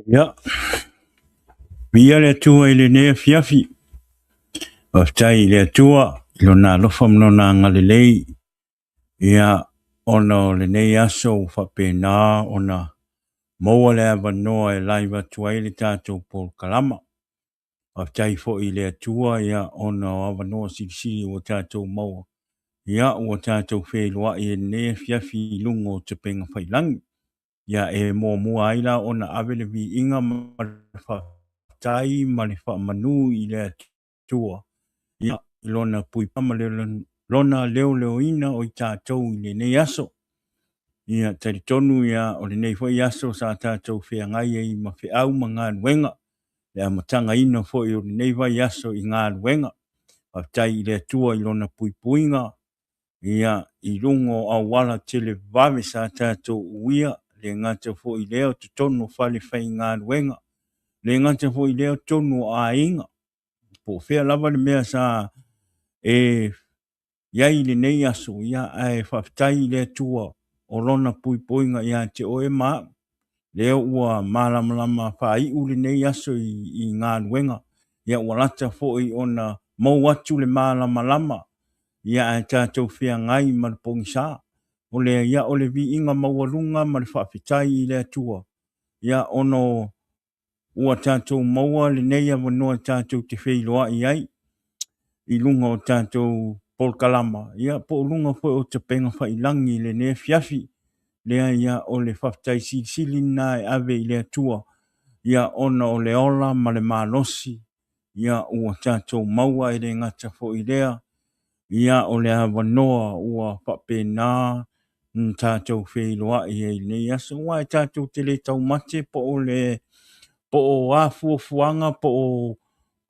Ia, viia le Atua i lenei afiafi. Faafetai i le Atua i lona alofa ma lona agalelei, ia, ona o lenei aso ua faapena ona maua le avanoa e live atu ai le tatou polokalama. Faafetai foi i le Atua, ia, ona o avanoa silisili ua tatou maua, ia, ua tatou feiloai i lenei afiafi i luga o Tapenga Faiilagi. Ia e muamua ai la ona ave le viiga ma le faafetai ma le faamanu i le Atua, ia, i lona puipuiga ma lona leoleoina o i tatou i lenei aso. Ia talitonu ia o lenei foi aso sa tatou feagai ai ma feau ma galuega, le amatagaina foi o lenei vaiaso i galuega. Faafetai i le Atua i lona puipuiga, ia, i luga o auala televave sa tatou uia, le gata foi i lea o totonu o fale faigaluega, le gata foi i lea o totonu o aiga, po o fea lava le mea sa e i ai i lenei aso, ia, ae faafetai i le Atua o lona puipuiga ia te oe ma au. Lea ua malamalama faaiu lenei aso i galuega, ia ua lata foi ona mou atu le malamalama, ia ae tatou feagai ma le pogisa. O lea, ia, o le viiga maualuga ma le faafetai i le Atua, ia, ona ua tatou maua lenei avanoa tatou te feiloai ai i luga o tatou polokalama, ia, po o luga foi o Tapenga Faiilagi i lenei afiafi. Lea, ia, o le faafetai silisili lena e ave i le Atua, ia, ona o le ola ma le malosi, ia, ua tatou maua e le gata foi i lea, ia, o le avanoa ua faapena na tatou feiloai ai i lenei aso. Aua e tatou te le taumate po o le po o a fuafuaga po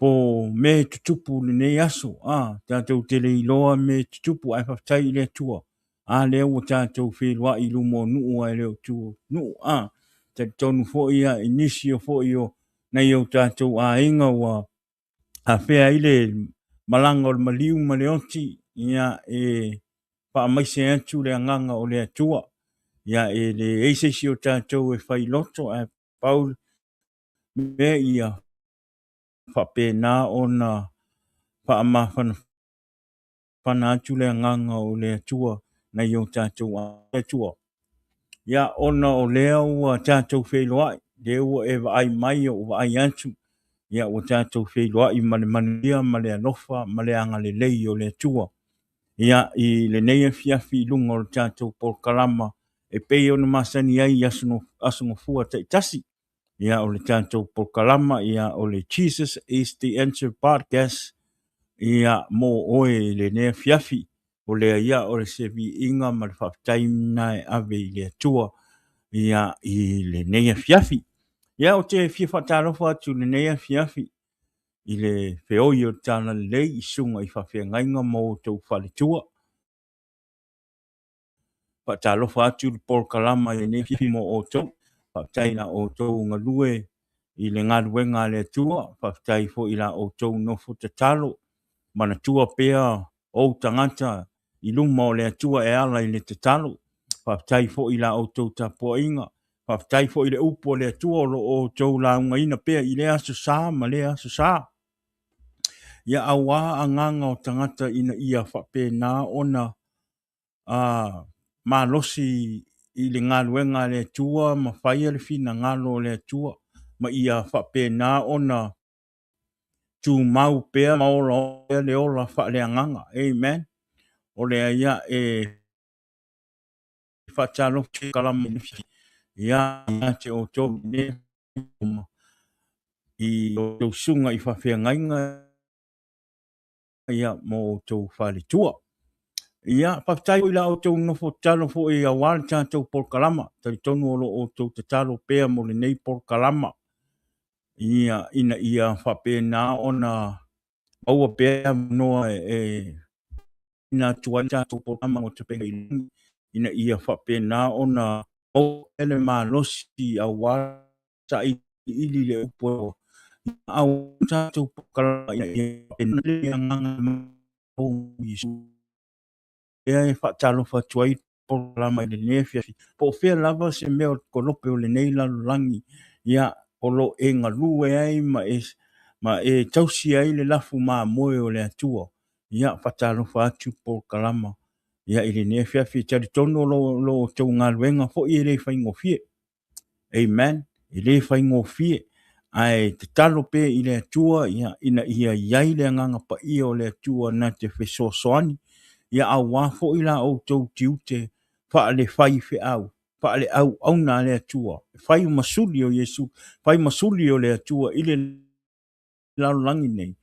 o mea e tutupu i lenei aso, a tatou te le iloa mea e tutupu, ae faafetai i le Atua, a lea ua tatou feiloai i luma o nuu ae le o tua o nuu, a talitonu foi ia i nisi o foi o nai o tatou aiga ua afea ai le malaga o le maliu ma le oti, ia, e faamaise atu le agaga o le Atua. Ia, e leai se isi o tatou e failoto, ae pau le mea ia faapena ona faamafanafana atu le agaga o le Atua nai o tatou Atua. Ia, ona o lea ua tatou feiloai, lea ua e vaai mai ou vaai atu, ia, ua tatou feiloai ma le manuia ma le alofa ma le agalelei o le Atua. Ia, i lenei afiafi i luga o le tatou polokalama e pei ona masani ai i aso gafua taitasi. Ia, o le tatou polokalama, ia, o le Jesus is the Answer Podcast, ia, mo oe i lenei afiafi. O lea, ia, o le se viiga ma le faafetai lena e ave i le Atua, ia, i lenei afiafi. Ia, ou te fia faatalofa atu i lenei afiafi i le feoi o le Talalelei i susuga i faafeagaiga ma outou faletua. Faatalofa atu le polokalama i lenei afiafi mo outou. Faafetai i la outou galue i le galuega a le Atua. Faafetai foi i la outou nofo tatalo. Manatua pea ou tagata i luma o le Atua e ala i le tatalo. Faafetai foi i la outou tapuaiga. Faafetai foi i le upu a le Atua o lo o outou laugaina pea i lea aso sa ma lea aso sa. Ia auā agaga o tagata ina ia faapena ona a malosi i le galuega a le Atua ma faia le finagalo o le Atua, ma ia faapena ona tumau pea ma ola pea le ola faaleagaga. Amen. O lea ia e faatalofa kalama ia te outou i outou susuga i faafeagaiga, ia, mo outou faletua. Ia, faafetai foi i la outou nofo tatalo foi auā le tatou polokalama. Talitonu o lo o outou tatalo pea mo lenei polokalama, ia, ina ia faapena ona maua pea avanoa e ina atu ai tatou polokalama o Tapenga i Lagi, ina ia faapena ona maua pea le malosi auā sailiili le upu au tatou polokalama, ina ia faapena le agaga o Iesu. Lea e faatalofa atu ai polokalama i lenei afiafi, po o fea lava se mea o le kolope o lenei lalolagi, ia, o lo o e galue ai ma e, ma e tausi ai le lafu mamoe o le Atua. Ia, faatalofa atu polokalama ia i lenei afiafi. E talitonu o lo outou galuega foi e le faigofie. Amen. E le faigofie. Ae tatalo pea i le Atua ia, ina ia i ai le agaga paia o le Atua na te fesoasoani ia aua foi la outou tiute faale-faifeau, faale-auauna a le Atua, e fai ma suli o Iesu, fai ma suli o le Atua i le lalolagi nei,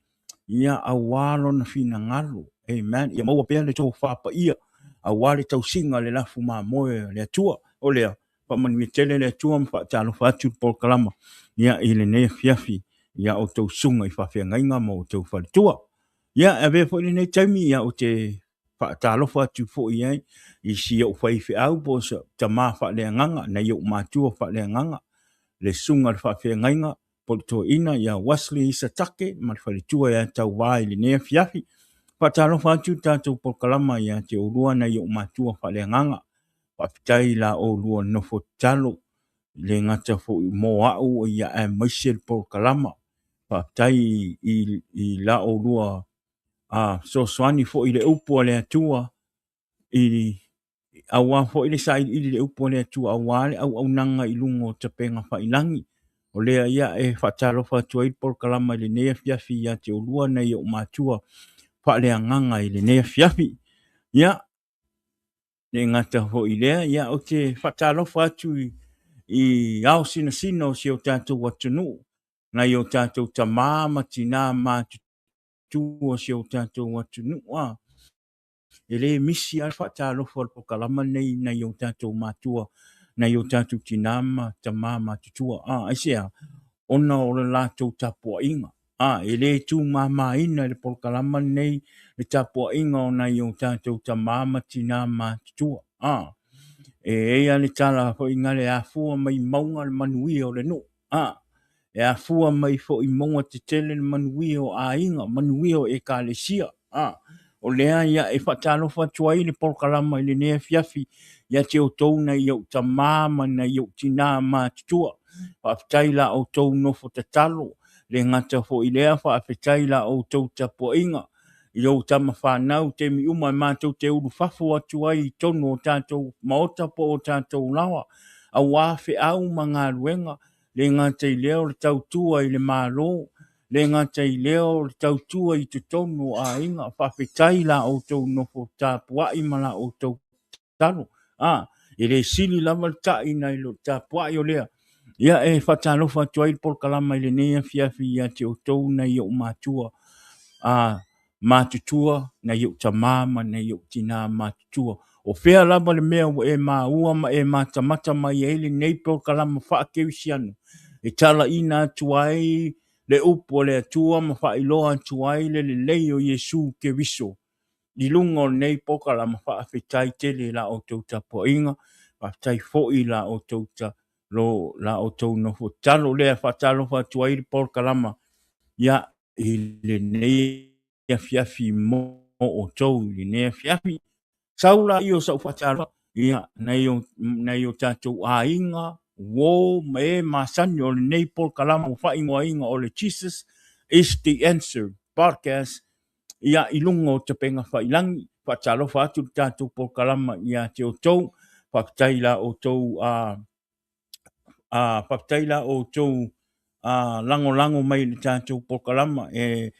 ia aua lona finagalo. Amen. Ia maua pea le tofa paia aua le tausiga o le lafu mamoe o le Atua. O lea, faamanuia tele le Atua ma faatalofa atu le polokalama ia i lenei afiafi ia outou susuga i faafeagaiga ma outou faletua. Ia, e avea foi lenei taimi ia ou te faatalofa atu foi ai i si ou faifeau po o si tama faaleagaga, nai ou matua faaleagaga, le susuga i le faafeagaiga po o le toeaina ia Wesley Isatake ma le faletua ia Tauva i lenei afiafi. Faatalofa atu le tatou polokalama ia te oulua nai ou matua faaleagaga. Faafetai i la oulua nofo tatalo, e le gata foi mo au ia aemaise le polokalama. Faafetai i la oulua fesoasoani foi i le upu a le Atua i aua foi le sailiili i le upu a le Atua aua le auaunaga i luga o tapega failagi. O lea ia e faatalofa atu ai le polokalama i lenei afiafi ia te oulua nai ou matua faaleagaga i lenei afiafi. Ia, le gata foi i lea, ia ou te faatalofa atu i ao sinasina o si o tatou atunuu, nai o tatou tamā ma tinā matutua o si o tatou atunuu. A e le misi lava le faatalofa o le polokalama lenei nai o tatou matua, nai o tatou tinā ma tamā matutua. A aisea? Ona o le latou tapuaiga. A e le tūmāmāina i le polokalama lenei le tapuaiga o nai o tatou tamā ma tinā matutua. A e i ai le tala foi gale afua mai mauga le manuia o le nuu. A e afua mai foi mauga tetele le manuia o aiga, manuia o ekalesia. A o lea ia e faatalofa atu ai le polokalama i lenei afiafi ia te outou nai ou tamā ma nai ou tinā matutua. Faafetai la outou nofo tatalo, le gata foi lea, faafetai la outou tapuaiga i ou tama fanau taimi uma e matou te ulufafo atu ai i totonu o tatou maota po o tatou laoa, aua feau ma galuega, le gata i lea o le tautua i le Malo, le gata i lea o le tautua i totonu o aiga. Faafetai la outou nofo tapuai ma la outou tatalo. A, e le sili lava le ta'i nai lo le tapuai o lea. Ia e faatalofa atu ai le polokalama i lenei afiafi ia te outou nai ou matua a matutua, nai ou tamā ma nai ou tinā matutua. O fea lava le mea ua e maua ma e matamata mai ai lenei polokalama faakerisiano e talaina atu ai le upu a le Atua ma faailoa atu ai le lelei o Iesu Keriso i luga o lenei polokalama. Faafetai tele i la outou tapuaiga, faafetai foi i la outou ta, lo la outou nofo tatalo. Lea faatalofa atu ai le polokalama ia i lenei afiafi mo outou i lenei afiafi. Sau la o sau faatalofa ia nai o tatou aiga, uo ma e masani o lenei polokalama ua faaigoaina o le Jesus is the Answer Podcast ia i luga o tapega failagi. Faatalofa atu le tatou polokalama ia te outou. Faafetai la outou faafetai la outou lagolago mai i le tatou polokalama e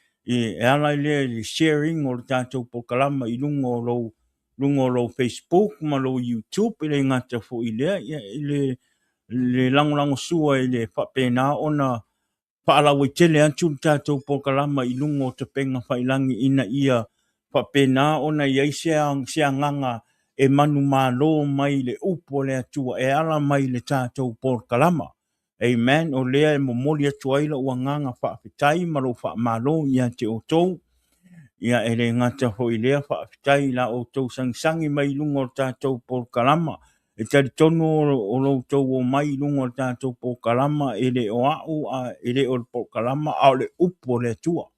ala i lea i le sharing o le tatou polokalama i luga o lou Facebook ma lou YouTube. E le gata foi i lea, i le lagolagosua i le faapena ona faalauaitele atu le tatou polokalama i luga o tapega failagi ina ia faapena ona i ai se agaga e manumalo mai le upu o le Atua e ala mai le tatou polokalama. Amen. O lea e momoli atu ai lou agaga faafetai ma lou faamalo ia te outou. Ia e le gata foi i lea, faafetai i la outou sagisagi mai i luga o le tatou polokalama. E talitonu o lo outou omai i luga o le tatou polokalama e le o au, e le o le polokalama, a o le upu o le Atua.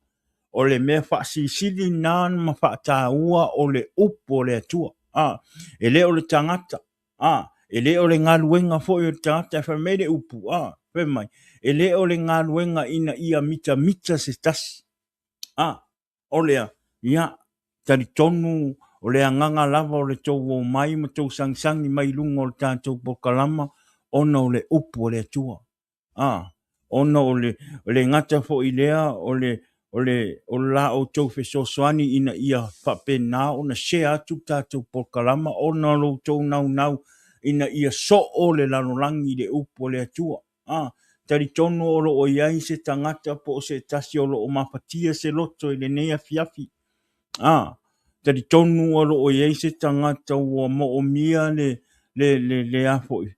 O le mea faasilisili na ma faataua o le upu o le Atua. E le o le tagata. E le o le galuega foi o le tagata e fai mai le upu, a, fai mai, e le o le galuega ina ia mitamita se tasi. A, o lea, ia, talitonu o le agaga lava o le tou omai ma tou sagisagi mai i luga o le tatou polokalama ona o le upu a le Atua. A, ona o le, le gata foi lea o le, o le, o la outou fesoasoani ina ia faapena ona share atu le tatou polokalama ona o lo outou naunau ina ia soo le lalolagi i le upu a le Atua. A, talitonu o lo o i ai se tagata po o se tasi o lo o mafatia se loto i lenei afiafi. A, talitonu o lo o i ai se tagata ua moomia le, le, le, le a foi,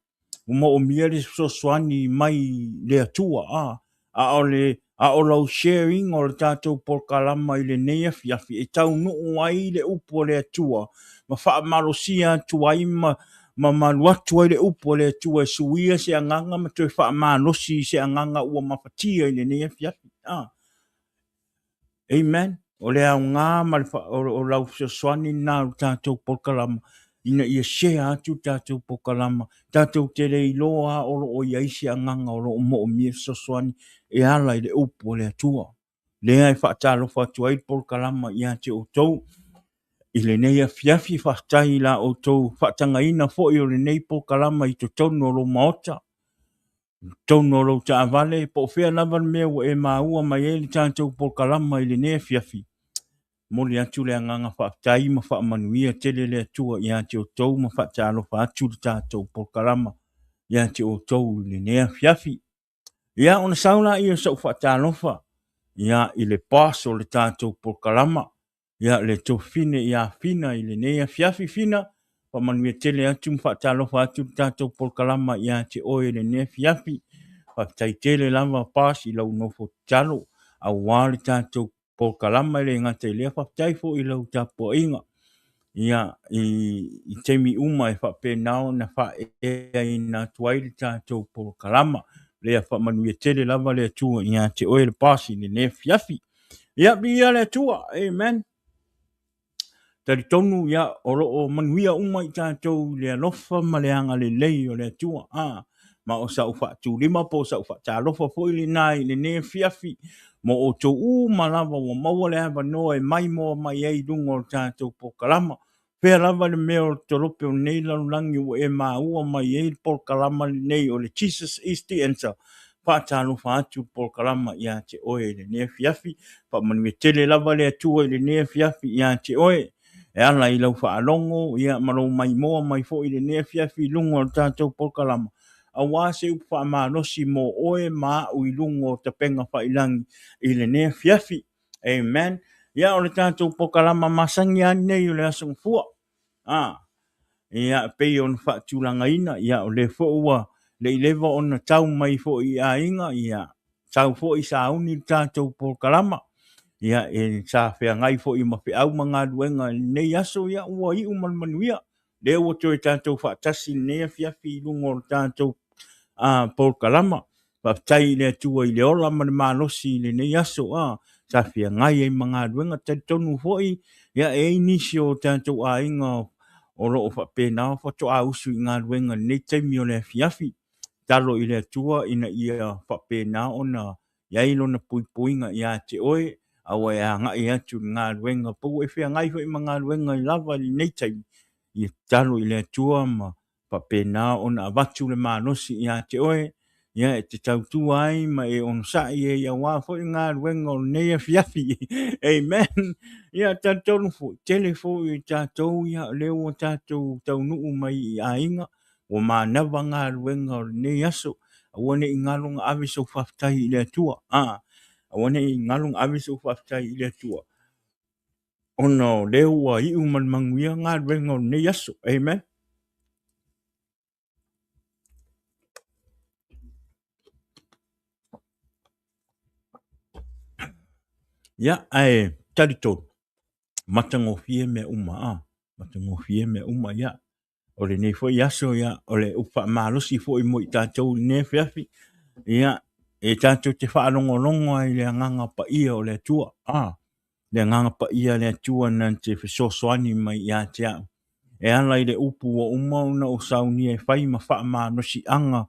ua moomia le fesoasoani mai le Atua. A, a o le, a o lau sharing o le tatou polokalama i lenei afiafi e taunuu ai le upu a le Atua ma faamalosia atu ai ma ma malu atu ai le upu a le Atua e suia se agaga ma toe faamalosi i se agaga ua mafatia i lenei afiafi. Ah. Amen. O le aoga ma le fa, o, o lau fesoasoani lena o le tatou polokalama ina ia share atu le tatou polokalama. Tatou te le iloa o lo o i ai se agaga o lo o moomia fesoasoani e ala i le upu a le Atua. Lea e faatalofa atu ai le polokalama ia te outou i lenei afiafi. Faafetai i la outou faatagaina foi o lenei polokalama i totonu o lou maota, i totonu o lou taavale, po o fea lava le mea ua e maua mai ai le tatou polokalama i lenei afiafi. Momoli atu le agaga faafetai ma faamanuia tele le Atua ia te outou ma faatalofa atu le tatou polokalama ia te outou i lenei afiafi. Ia, ona sau laia o sau faatalofa, ia, i le boss o le tatou polokalama, ia, le Tofine ia Fina i lenei afiafi. Fina, faamanuia tele atu ma faatalofa atu le tatou polokalama ia te oe i lenei afiafi. Faafetai tele lava, boss, i lau nofo tatalo aua le tatou polokalama e le gata i lea, faafetai foi i lau tapuaiga ia, i, i taimi uma e faapena ona faaeaina atu ai le tatou polokalama. Lea faamanuia tele lava le Atua ia te oe le boss i lenei afiafi. Ia, viia le Atua. Amen. Talitonu ia o lo o manuia uma i tatou i le alofa ma le agalelei o le Atua. A, ma o sau faatulima po o sau faatalofa foi lena i lenei afiafi mo outou uma lava ua maua le avanoa e maimoa mai ai i luga o le tatou polokalama. Fea lava le mea o le tolope o lenei lalolagi ua e maua mai ai le polokalama lenei o le Jesus is the Answer. Faatalofa atu le polokalama ia te oe i lenei afiafi. Faamanuia tele lava le Atua i lenei afiafi ia te oe. E ala i lau faalogo ia, ma lou maimoa mai foi i lenei afiafi i luga o le tatou polokalama, aua se upu faamalosi mo oe ma au i luga o tapega faiilagi i lenei afiafi. Amen. Ia, o le tatou polokalama masani lava lenei o le Aso Gafua. Ah, ia, pei ona faatulagaina, ia, o lea foi ua le i leva ona tau mai foi i aiga, ia, sau foi sauni le tatou polokalama, ia, e sa feagai foi ma feau ma galuega i lenei aso, ia, ua iu ma le manuia. Lea ua toe tatou faatasi i lenei afiafi i luga o le tatou a polokalama. Faafetai i le Atua i le ola ma le malosi i lenei aso, a sa feagai ai ma galuega. Talitonu foi, ia, e i ai nisi o tatou aiga o lo o faapena faatoa usu i galuega i lenei taimi o le afiafi. Tatalo i le Atua ina ia faapena ona i ai lona puipuiga ia te oe, aua e agai atu i le galuega, po ua e feagai foi ma galuega lava i lenei taimi, ia tatalo i le Atua ma faapena ona avatu le malosi ia te oe, ia e te tautua ai ma e onosai ai aua foi galuega o lenei afiafi. Amen. Ia talitonu foi, tele foi i tatou ia o lea ua tatou taunuu mai i aiga, ua manava galuega o lenei aso. Aua ne i galo na ave sou faafetai i le Atua. Ah, aua ne i galo na ave sou faafetai i le Atua. Ona o lea ua iu ma le manuia galuega o lenei aso. Amen. Ia, ae talitonu, matagofie mea uma, a, matagofie mea uma, ia. O lenei foi aso, ia, o le upu faamalosi foi mo i tatou i lenei afiafi, ia, e tatou te faalogologo ai i le agaga paia o le Atua, a, le agaga paia o le Atua na te fesoasoani mai ia te au. e ala i le upu ua uma ona ou saunia e fai ma faamalosiaga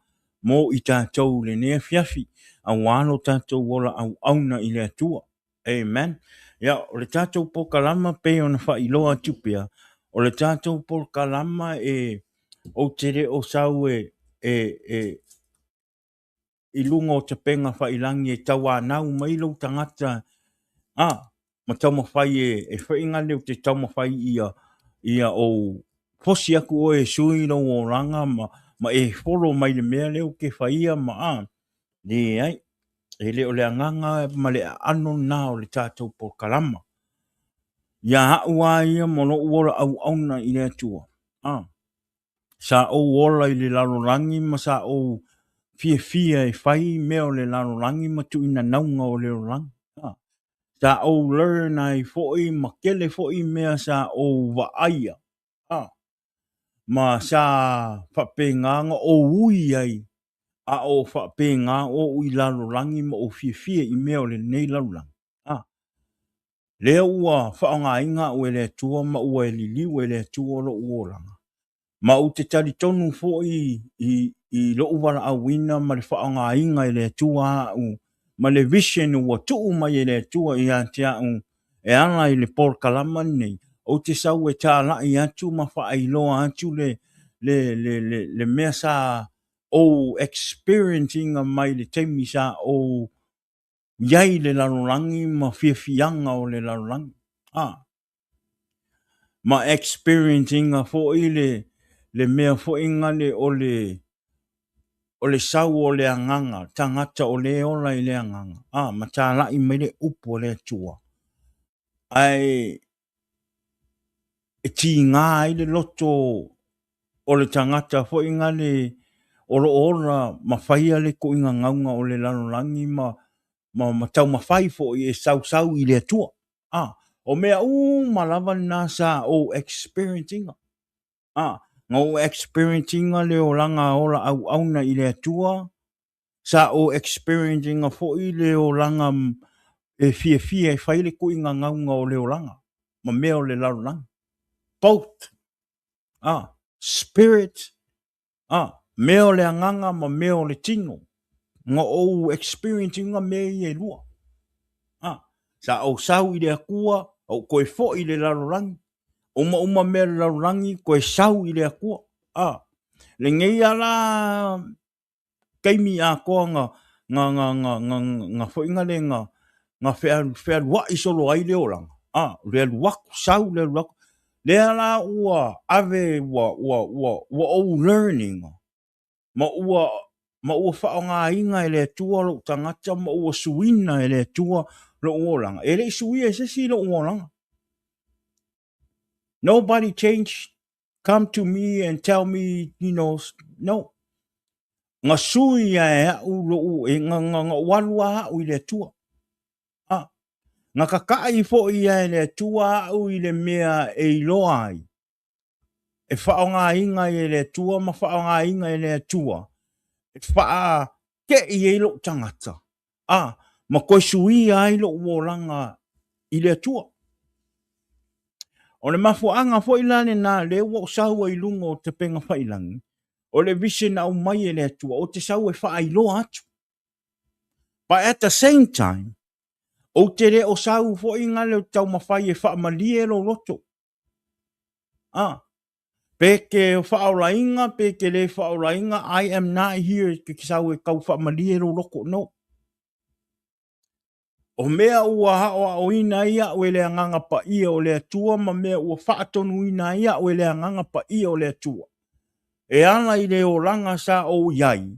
mo i tatou i lenei afiafi, aua lo tatou ola auauna i le Atua. Amen. Ia, o le tatou polokalama pei ona faailoa atu pea, o le tatou polokalama e ou te le o sau e, e, e i luga o tapega faiilagi e tauanau mai lou tagata a ma taumafai e, e faiga lea ou te taumafai ia ia ou fosi atu oe e sui lou olaga ma, ma e folo mai le mea lea ou te faia ma a leai. E le o le agaga ma le aano lena o le tatou polokalama. Ia a'u a ia ma lo'u ola auauna i le Atua. A. Sa ou ola i le lalolagi ma sa ou fiafia e fai mea o le lalolagi ma tuuinanauga o le lalolagi. A. Sa ou learn ai foi ma tele foi mea sa ou vaaia. A. Ma sa faapena ona ou ui ai a o faapena ou i lalolagi ma ou fiafia i mea o lenei lalolagi. A. Lea ua faaaogaina au e le Atua ma ua liliu e le Atua lo'u olaga. Ma ou te talitonu foi i, i lo'u valaauina ma le faaaogaina e le Atua a'u ma le vision ua tuu mai e le Atua ia te a'u e ala i le polokalama lenei, ou te sau e tala'i atu ma faailoa atu le, le, le, le, le mea sa ou experience ina mai le taimi sa ou iai le lalolagi ma fiafiaga o le lalolagi. Ah. Ma experience ina foi le, le mea foi ngale o le, o le sau o le agaga, tagata o le ola i le agaga. Ah, ma tala'i mai le upu a le Atua. Ae e tiga ai le loto o le tagata foi ngale o lo o ola ma faia le tuuina gauga o le lalolagi ma, ma, ma taumafai foi e sausau i le Atua. Ah, o mea uma lava lena sa ou experience ina. Ah, na ou experience ina le olaga ola auauna i le Atua, sa ou experience ina foi le olaga e fiafia e fai le tuuina gauga o le olaga ma mea o le lalolagi. Both. Ah, spirit. Ah, mea o le agaga ma mea o le tino. Na ou experience ina mea ia e lua. Ah, sa ou sau i le Atua, ou toe foi i le lalolagi. Uma uma mea le lalolagi, toe sau i le Atua. Ah, lenei ala taimi atoa na na na na na na foi na le na na fealuai solo ai le olaga. Ah, le alu atu sau, le alu atu. Lea la ua ave ua ua ua ua ou learning ma ua ma ua faaaogaina e le Atua lo'u tagata ma ua suina e le Atua lo'u olaga. E le i suia e se isi lo'u olaga. Nobody changed come to me and tell me, no. Na sui e a'u lo'u e na na na ou alu a a'u i le Atua. Ah, na kaka'i foi e le Atua a'u i le mea e iloa ai. E faaaogaina ai e le Atua ma faaaogaina e le Atua. E faate'i ai lo'u tagata. Ah, ma toe suia ai lo'u olaga i le Atua. O le mafuaaga foi la lena lea ua ou sau ai i luga o tapega failagi, o le vision aumai e le Atua, ou te sau e faailoa atu. But at the same time, ou te le o sau foi ngale o taumafai e faamalie lou loto. Ah, pe ke faaolaina, pe ke le faaolaina, I am not here ke sau e tau faamalie lou loto. No. O mea ua aoaoina ai a'u e le Agaga Paia o le Atua ma mea ua faatonuina ai a'u e le Agaga Paia o le Atua. E ala i le olaga sa ou iai,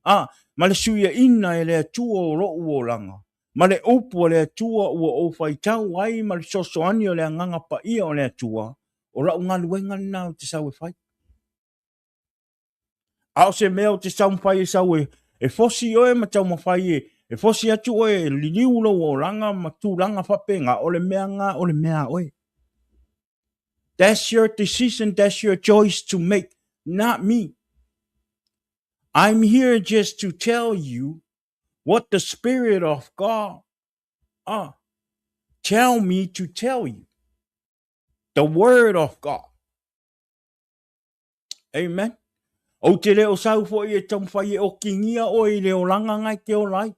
a, ma le suiaina e le Atua o lo'u olaga, ma le upu a le Atua ua ou faitau ai ma le fesoasoani o le Agaga Paia o le Atua, o la'u galuega lena ou te sau e fai. A o se mea ou te taumafai e sau e, e fosi oe ma taumafai e, e fosi atu oe e liliu lou olaga ma tulaga faapena, o le mea na o le mea a oe. That's your decision, that's your choice to make, not me. I'm here just to tell you what the Spirit of God tell me to tell you. The Word of God. Amen. Ou te le o sau foi e taumafai e okigia oe i le olaga na e te ola ai.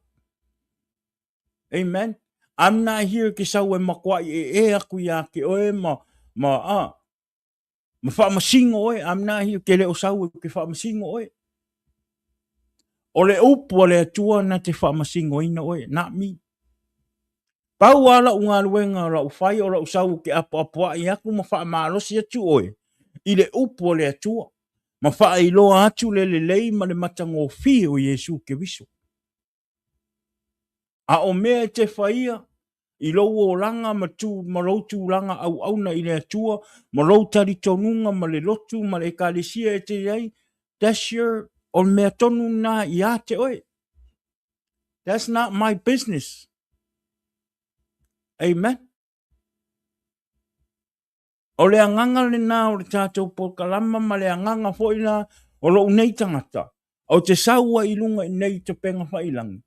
Amen. I'm not here ke sau e makuai e e aku ia te oe ma, ma, a, ma faamasino oe. I'm not here ke le o sau e ke faamasino oe. O le upu a le Atua na te faamasinoina oe, not me. Pau a la'u galuega o la'u fai o la'u sau ke apoapoa'i atu ma faamalosi atu oe i le upu a le Atua, ma faailoa atu le lelei ma le matagofie o Iesu Keriso. A o mea e te faia i lou olaga ma tu ma lou tulaga auauna i le Atua ma lou talitonuga ma le lotu ma le ekalesia e te i ai, that's your, o le mea tonu lena ia te oe. That's not my business. Amen. O le agaga lena o le tatou polokalama ma le agaga foi la o lou nei tagata, ou te sau ai i luga i nei topega faiilagi,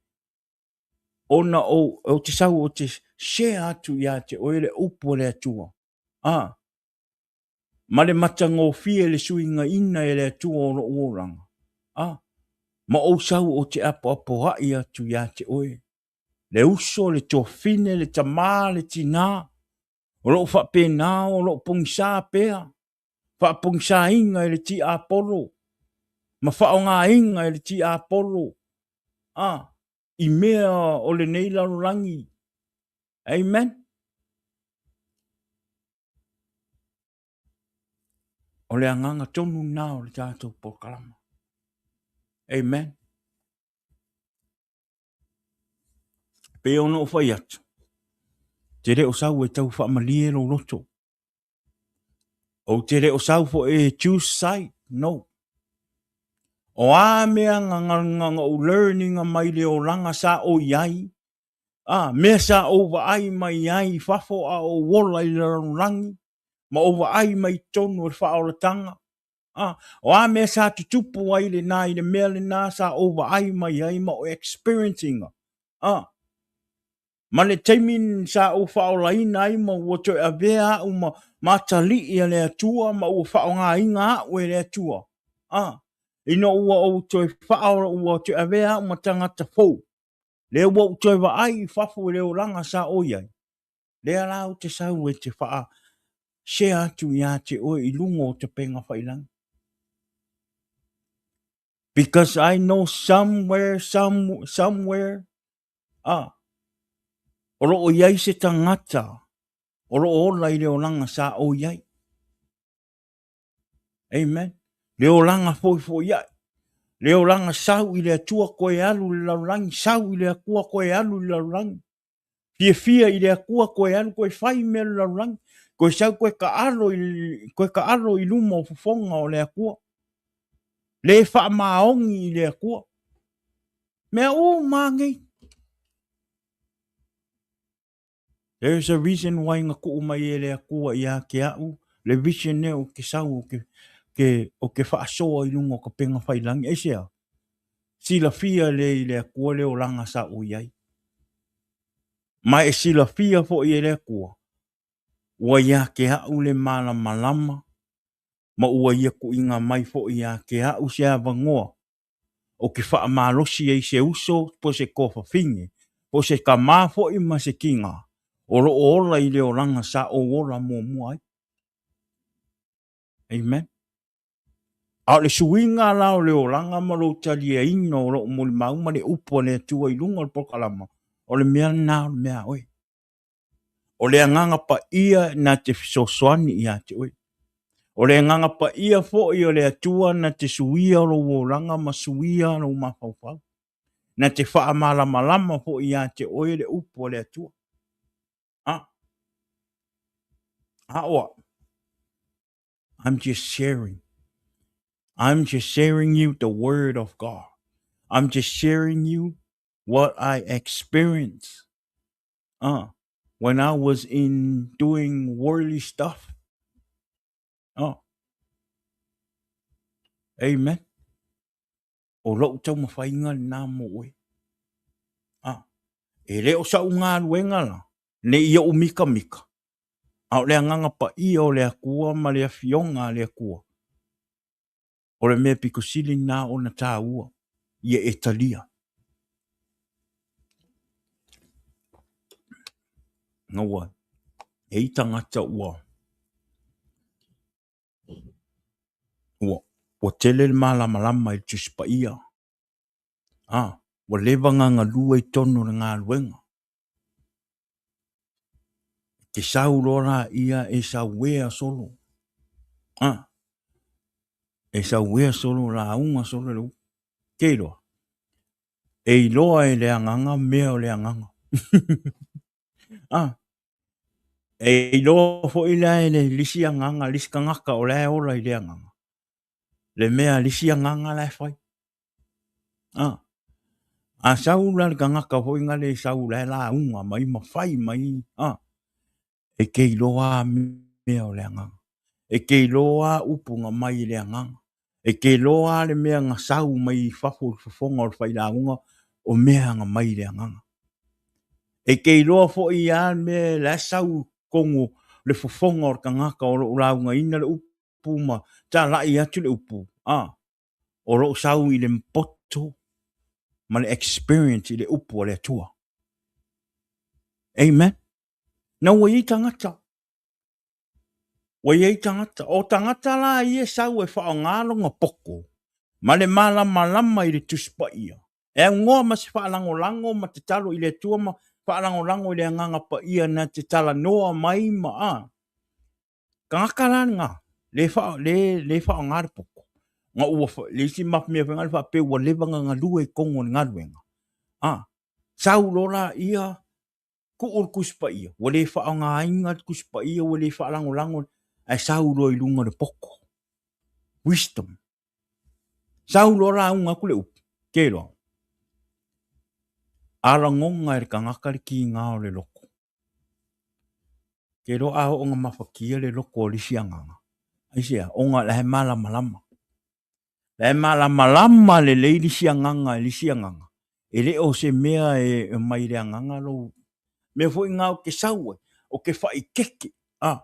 ona ou, ou te sau ou te share atu ia te oe le upu a le Atua. Ah, ma le matagofie le suigaina e le Atua o lou olaga. Ah, ma ou sau ou te apoapoai atu ia te oe. Le uso, le tuafine, le tamā, le tinā, O lo o faapena o lo o pogisa pea, faapogisaina e le tiapolo ma faaaogaina e le tiapolo a i mea o lenei lalolagi. Amen. O le agaga tonu lena o le tatou polokalama. Amen. Pei ona ou fai atu, te le o sau e tau faamalie lou loto. Ou te le o sau foi e choose side, no. O a mea nga, nga, nga, nga ou learning mai le olaga sa o i ai, a, mea sa ou vaai mai ai i fafo a o ou ola i le lalolagi, ma ou vaai mai i totonu o le faaolataga, A, o a mea sa tutupu ai lenā i le mea lenā sa ou vaai mai ai ma o experience ina. A, ma le taimi sa ou faaolaina ai ma ua toe avea a'u ma, ma atalii a le Atua ma ua faaaogaina a'u e le Atua. A, ina ua ou toe faaola, ua toe avea a'u ma tagata fou, lea ua ou toe vaai i fafo i le olaga sa ou i ai, Lea la ou te sau e te whaa share atu ia te oe i luga o tapenga whailangi. Because I know somewhere, some, somewhere, ah, o loo iai se tangata, o loo ola i le olaga sa o iai. Amen. Le olaga foifoi ae. Le olaga sau i le Atua koe alu i le lalolagi, sau i le Atua koe alu i le lalolagi. Fiafia i le Atua koe alu koe fai mea o le lalolagi, koe sau koe taalo i, koe taalo i luma o fofoga o le Atua. Le faamaoni i le Atua. Mea uma nei. There is a reason why na tuu mai e le Atua ia te a'u le vision e o ke sau o ke, ke, o ke faasoa i luga o ka pega failangi. Aisea? Silafia le i le Atua le olaga sa ou i ai. Ma e silafia foi e le Atua, ua ia te a'u le malamalama ma ua ia tuuina mai foi ia te a'u se avanoa o ke faamalosi ai se uso po se toafafine, po se tamā foi ma se tinā, o lo o ola i le olaga sa ou ola muamua ai. Amen. A o le suiga la o le olaga ma lou taliaina o lou molimau ma le upu a le Atua i luga o le polokalama, o le mea lena o le mea a oe. O le Agaga Paia na te fesoasoani ia te oe. O le Agaga Paia foi o le Atua na te suia lou olaga ma suia lou mafaufau. Na te faamalamalama foi ia te oe le upu a le Atua. A, a o au, I'm just sharing. I'm just sharing you the word of God. I'm just sharing you what I experienced when I was in doing worldly stuff. Oh. Amen. O lou taumafaiga lenā mo oe. Ah. E le o sa'u galuega la, ne i ou mikamika, a o le Agaga Paia o le Atua ma le Afioga a le Atua. O le mea pito sili lena ona taua ia e talia. Na ua e i tagata ua ua tele le malamalama i le Tusi Paia. A, ua leva ona galue i totonu o le galuega. E te sau loa laia e sauea solo. A, e sauea solo, lauga solo le upu. Te iloa, e iloa e le agaga mea o le agaga. A, e iloa foi la e le isi agaga, le isi tagata o la e ola i le agaga, le mea a le isi agaga la e fai. A, a sau la le tagata foi na le sau la e lauga mai ma fai mai, a, e te iloa mea o le agaga. E te iloa upu na mai i le agaga. E te iloa le mea na sau mai i fafo i fofoga o le failauga o mea na mai i le agaga. E te iloa foi a mea la e sau i totonu o le fofoga o le tagata o lo o laugaina le upu ma talai atu le upu, a, o lo o sau i le poto ma le experience i le upu a le Atua. Amen. Na ua i ai tagata. Ua i ai tagata. O tagata la ia e sau e faaaoga lona poto ma le malamalama i le Tusi Paia, e aunoa ma se faalagolago ma tatalo i le Atua ma faalagolago i le Agaga Paia na te talanoa mai ma a. Tagata la lena, le, fa, le, le faaaoga le poto. Na ua, le isi mea foi lea faapea ua leva ona galue i totonu o le galuega. A, sau loa laia, tuu le Tusi Paia, ua le faaaogaina le Tusi Paia, ua le faalagolago, ae sau loa i luga o le poto. Wisdom. Sau loa lauga atu le upu, te iloa. A lagona e le tagata le tiga o le loto. Te iloa a oo ina mafatia le loto o le isi agaga. Aisea? Ona o la e malamalama. La e malamalama lelei le isi agaga i le isi agaga. E le o se mea e mai le agaga lou mea foi lena ou te sau ai, ou te faaeteete. A,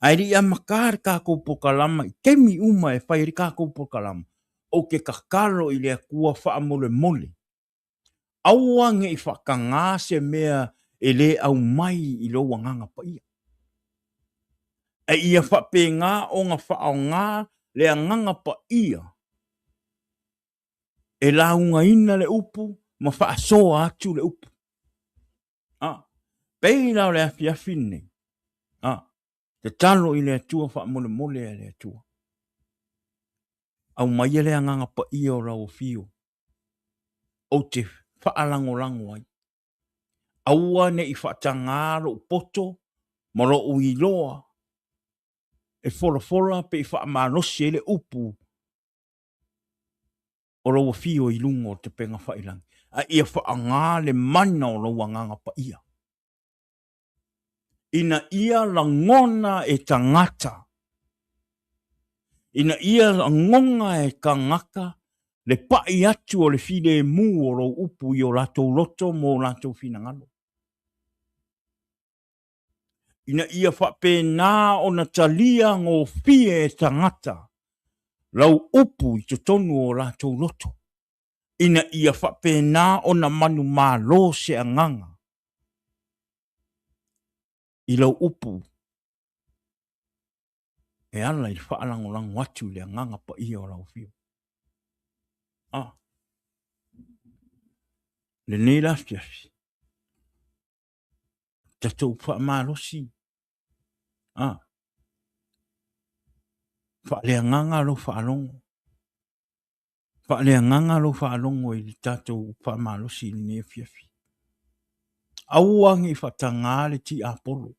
ae le i amata le tatou polokalama i taimi uma e fai ai le tatou polokalama, ou te tatalo i le Atua faamolemole, aua ne i faatagā se mea e le aumai i lou Agaga Paia. A ia faapena ona faaaoga le Agaga Paia e laugaina le upu ma faasoa atu le upu. A, pei la o le afiafi lenei, a, tatalo i le Atua faamolemole e le Atua. Aumaia le Agaga Paia o lau afio, ou te faalagolago ai. Aua ne i faatagā lou poto ma lou iloa e folafola pe i faamalosi ai le upu o lou afio i luga o le tapega faiilagi, a ia faaaoga le mana o lou Agaga Paia, ina ia lagona e tagata, ina ia lagona e tagata le pai atu o le filemu o lou upu i o latou loto ma o latou finagalo, ina ia faapena ona talia gofie e tagata lau upu i totonu o latou loto, ina ia faapena ona manumalo se agaga i lau upu e ala i le faalagolago atu i le Agaga Paia o lau Afioga. Ah, lenei la afiafi, tatou faamalosi, ah, faaleagaga lou faalogo, faaleagaga lou faalogo i le tatou faamalosi i lenei afiafi. Aua ne i faatagā le tiapolo,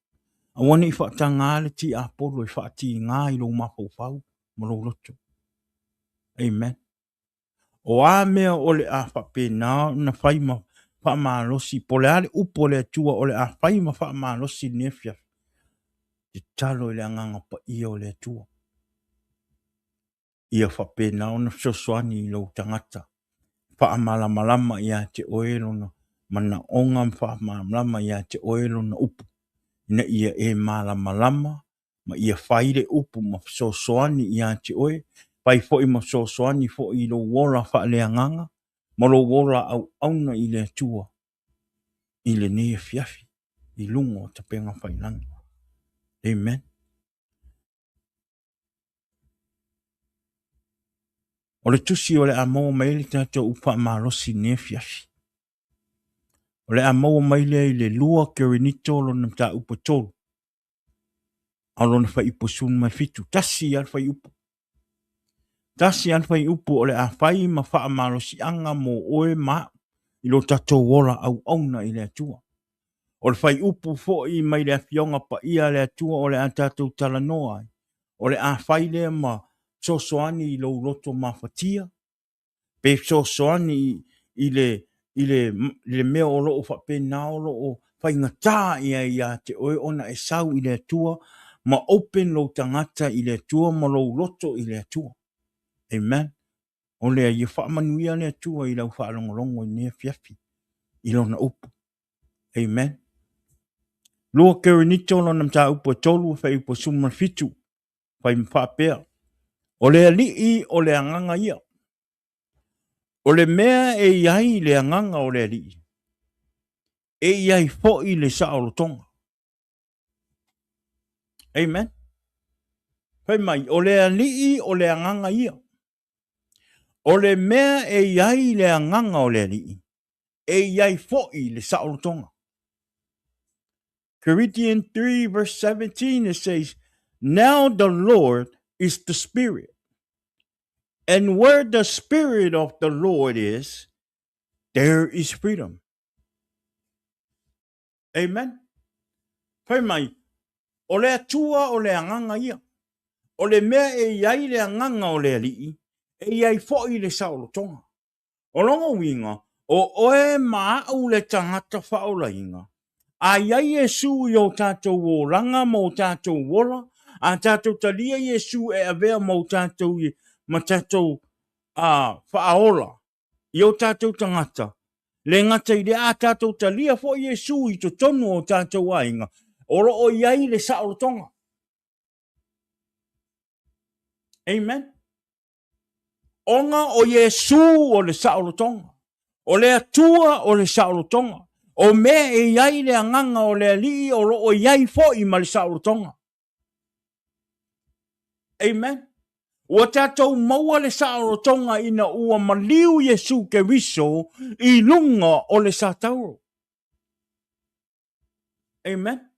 aua ne i faatagā le tiapolo e faatigā i lou mafaufau ma lou loto. Amen. O a mea o le a faapena ona fai ma faamalosi, po o le a le upu a le Atua o le a fai ma faamalosi i lenei afiafi, tatalo i le Agaga Paia o le Atua ia faapena ona fesoasoani i lou tagata, faamalamalama ia te oe lona manaoga ma faamalamalama ia te oe lona upu, ina ia e malamalama ma ia fai le upu ma fesoasoani ia te oe. fai foi ma fesoasoani foi i lou ola faaleagaga ma lou ola auauna i le Atua i lenei afiafi i luga o tapega failagi. Amen. O le tusi o le a maua mai ai le tatou upu faamalosi i lenei afiafi. O le a maua mai lea i le 2 Korinito lona mataupu e 3, a o lona fuaiupu 17, tasi lava le fuaiupu. Tasi lava le fuaiupu o le a fai ma faamalosiaga mo oe ma au i lo tatou ola auauna i le Atua. O le fuaiupu foi mai le Afioga Paia a le Atua o le a tatou talanoa ai, o le a fai lea ma fesoasoani i lou loto mafatia, pe fesoasoani i le, i le, i le mea o lo o faapena o lo o faigata i ai ia te oe ona e sau i le Atua ma open lou tagata i le Atua ma lou loto i le Atua. Amen. O lea ia faamanuia le Atua i lau faalogologo i lenei afiafi i lona upu. Amen. 2 Korinito lona mataupu e 3, fuaiupu 17, fai ma faapea, O le Alii o le agaga ia. O le mea e i ai le agaga o le Alii, e i ai foi le saolotoga. Amen. Fai mai, o le Alii o le agaga ia. O le mea e i ai le agaga o le Alii, e i ai foi le saolotoga. Corinthians 3 verse 17 it says, Now the Lord is the Spirit. And where the Spirit of the Lord is, there is freedom. Amen. Fai mai, o le Atua o le agaga ia. O le mea e i ai le agaga o le Alii, e i ai foi le saolotoga. O lona uiga, o oe ma au le tagata faaolaina, a i ai Iesu i o tatou olaga ma o tatou ola, a tatou talia Iesu e avea ma o tatou ma tatou a faaola i o tatou tagata, le gata i lea, a tatou talia foi Iesu i totonu o tatou aiga, o lo o i ai le saolotoga. Amen. Ona o Iesu o le saolotoga, o le Atua o le saolotoga, o mea e i ai le agaga o le Alii o lo o i ai foi ma le saolotoga. Amen. Ua tatou maua le saolotoga ina ua maliu Iesu Keriso i luga o le satauro. Amen.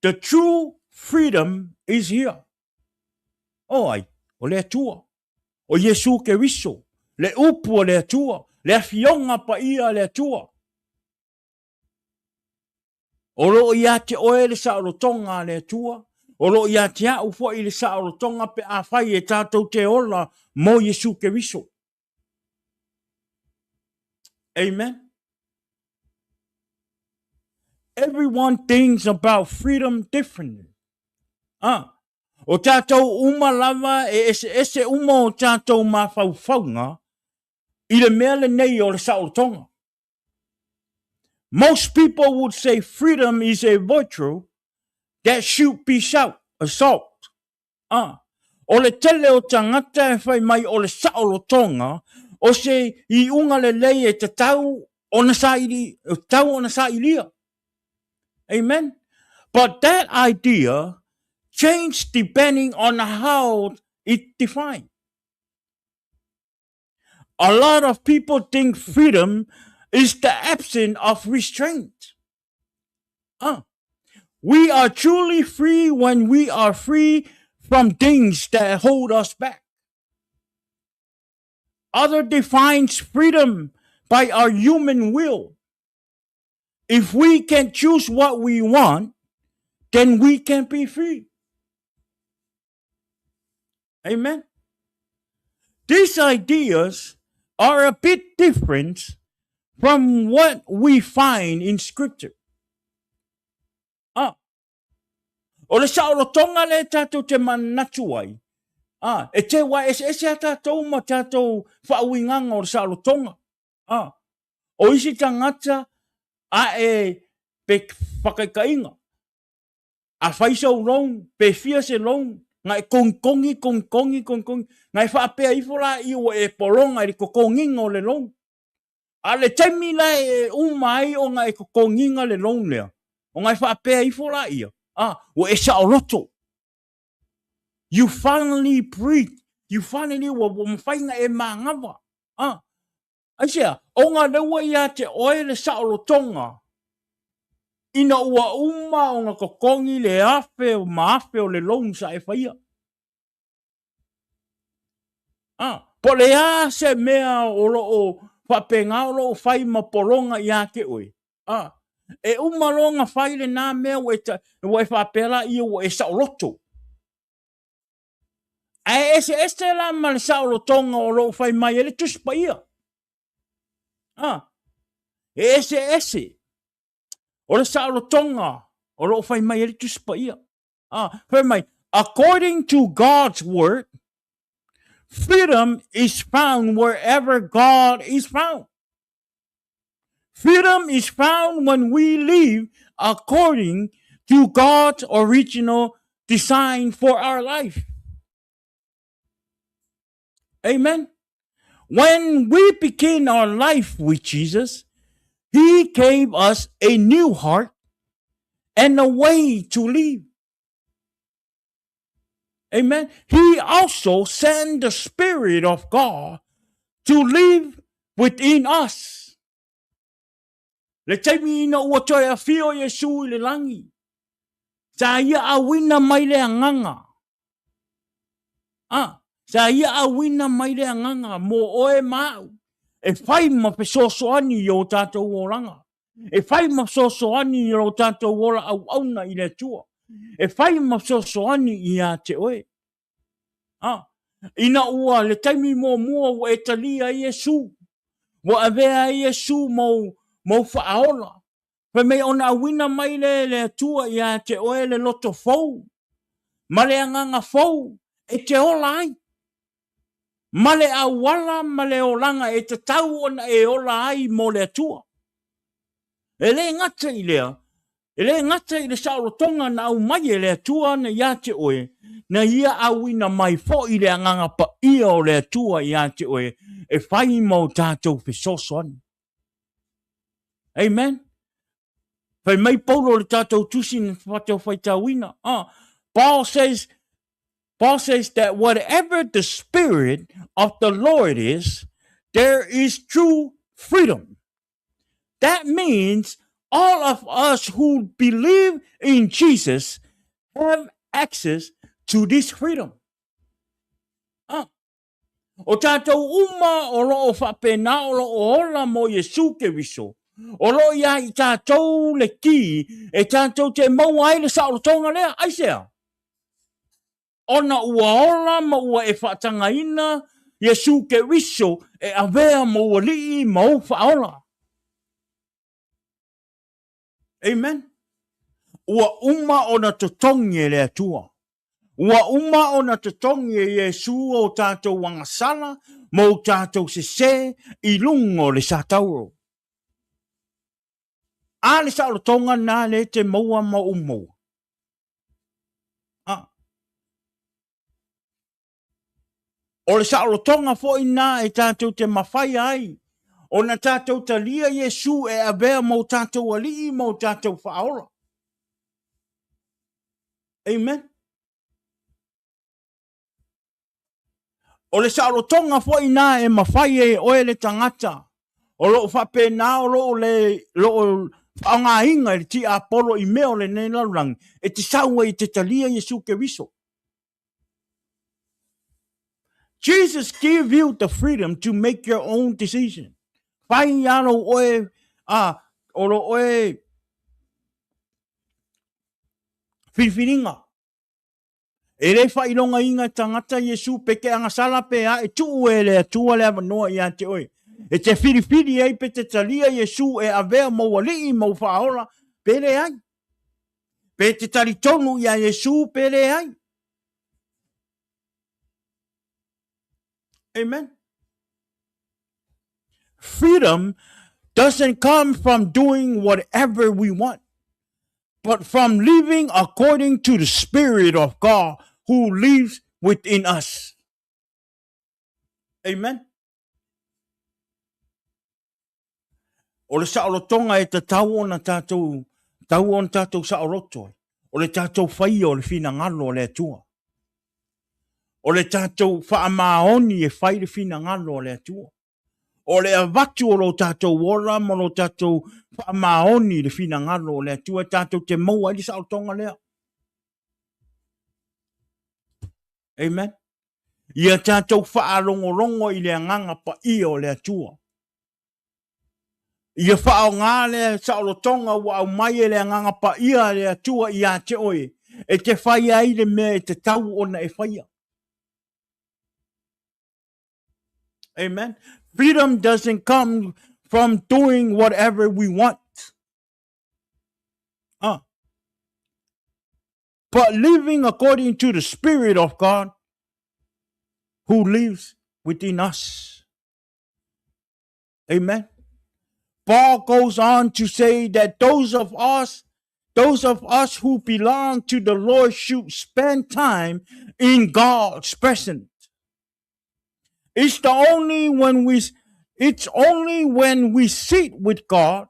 The true freedom is here. O ai, o le Atua, o Iesu Keriso, le upu o le Atua, le afioga paia a le Atua. O lo o ia te oe le saolotoga a le Atua, o lo o ia te au foi le saolotoga pe afai e tatou te ola mo Iesu Keriso. Amen. Everyone thinks about freedom differently. Ah, o tātou uma lava e eseese uma o tātou mafaufauga i le mea lenei o le saolotoga. Most people would say freedom is a virtue that should be sought, sought. A, o le tele o tagata e fai mai o le saolotoga o se iuga lelei e tatau ona saili, tatau ona sailia. Amen. But that idea changed depending on how it defined. A lot of people think freedom is the absence of restraint. We are truly free when we are free from things that hold us back. Other defines freedom by our human will. If we can choose what we want, then we can be free. Amen. These ideas are a bit different from what we find in Scripture. Ah, o le saolotoga le tatou te manatu ai. Ah, e te wa eseese a tatou ma tatou faauigaga o le saolotoga. Ah, o isi tagata a e pe whakaikainga. A fai sou loan, pe fia se loan, Na e kogikogi, kogikogi, kogikogi, na e faapea ifo laia ua e pologa i le totogiga o le loan. A o le taimi la e uma ai ona e totogiina le loan lea, ona e faapea ifo laia, a, ua e saoloto. You finally breathe. You finally ua mafai ona e manava. A, aisea? Ona lea ua ia te oe le saolotoga ina ua uma ona totogi le afe ma afe o le loan sa e faia. A, po o le a se mea o lo o faapena o lo o fai ma pologa ia te oe, a, e uma loa ona fai lena mea ua e, ua e faapea laia ua e saoloto. Ae eseese la ma le saolotoga o lo o fai mai ai le Tusi Paia. A, e eseese. O le saolotoga o lo o fai mai ai le Tusi Paia. A, fai mai, according to God's word, freedom is found wherever God is found. Freedom is found when we live according to God's original design for our life. Amen. When we begin our life with Jesus, He gave us a new heart and a way to live. Amen. He also sent the Spirit of God to live within us. Le taimi ina ua toe afio Iesu i le lagi, sa ia auina mai le agaga. A, sa ia auina mai le agaga mō oe ma au, e whai ma fesoasoani i o tātou olaga. E whai ma fesoasoani i lo tātou ola auauna i le Atua. E whai ma fesoasoani ia te oe. A, ina ua le taimi muamua ua e talia ai Iesu, ua avea ai Iesu mou, mou faaola, fai mai ona auina mai lea e le Atua ia te oe le loto fou, ma le agaga fou e te ola ai, ma le auala ma le olaga e tatau ona e ola ai mo le Atua. E le gata i lea, E le gata i le saolotoga na aumai e le Atua ana ia te oe, na Ia auina mai foi le Agaga Paia o le Atua ia te oe e fai ma o tatou fesoasoani. Amen. Fai mai Paulo le tatou tusi na tatou faitauina. Ah, Paul says, Paul says that whatever the Spirit of the Lord is, there is true freedom. That means all of us who believe in Jesus have access to this freedom. Ah. O tātou uma o lo o whapena o lo o ola mo Iesu Keriso. O lo ia i tātou le ki e tātou te maua ai le saolotoga lea. Aisea? Ona ua ola ma ua e faatagaina Iesu Keriso e avea mou alii ma ou faaola. Amen. Ua uma ona totogi e le Atua. Ua uma ona totogi e Iesu o tātou agasala ma o tātou sesē i luga o le satauro. A le saolotoga na le te maua ma ou maua. A. O le saolotoga foi na e tātou te mawhai ai, ona tātou talia Iesu e avea mō tātou alii mō tātou whaola. Amen. O le saolotoga foi na e mafai e oe le tagata o lo o faapena o lo o le lo o faaaogaina e le tiapolo i mea o lenei lalolagi e te sau ai e te talia Iesu Keriso. Jesus give you the freedom to make your own decision. Fai a lou oe a o lo oe filifiliga. E le faailogaina tagata Iesu pe te agasala pe a e tuu e le Atua le avanoa ia te oe. E te filifili ai pe te talia Iesu e avea mou alii mou faaola pe leai. Pe te talitonu ia Iesu pe leai. Amen. Freedom doesn't come from doing whatever we want, but from living according to the Spirit of God who lives within us. Amen. O le saolotoga e tatau ona tatou, tatau ona tatou saoloto ai, o le tatou faia o le finagalo o le Atua. O le tatou faamaoni e fai le finagalo o le Atua. O le avatu o lo tatou ola ma lo tatou faamaoni i le finagalo o le Atua e tatou te maua ai le saolotoga lea. Amen. Ia tatou faalogologo i le agaga paia o le Atua. Ia faaaoga le saolotoga ua aumai e le agaga paia a le Atua ia te oe, e te fai ai le mea e tatau ona e faia. Amen. Freedom doesn't come from doing whatever we want. Ah. But living according to the Spirit of God who lives within us. Amen. Paul goes on to say that those of us those of us who belong to the Lord should spend time in God's presence. It's the only when we it's only when we sit with God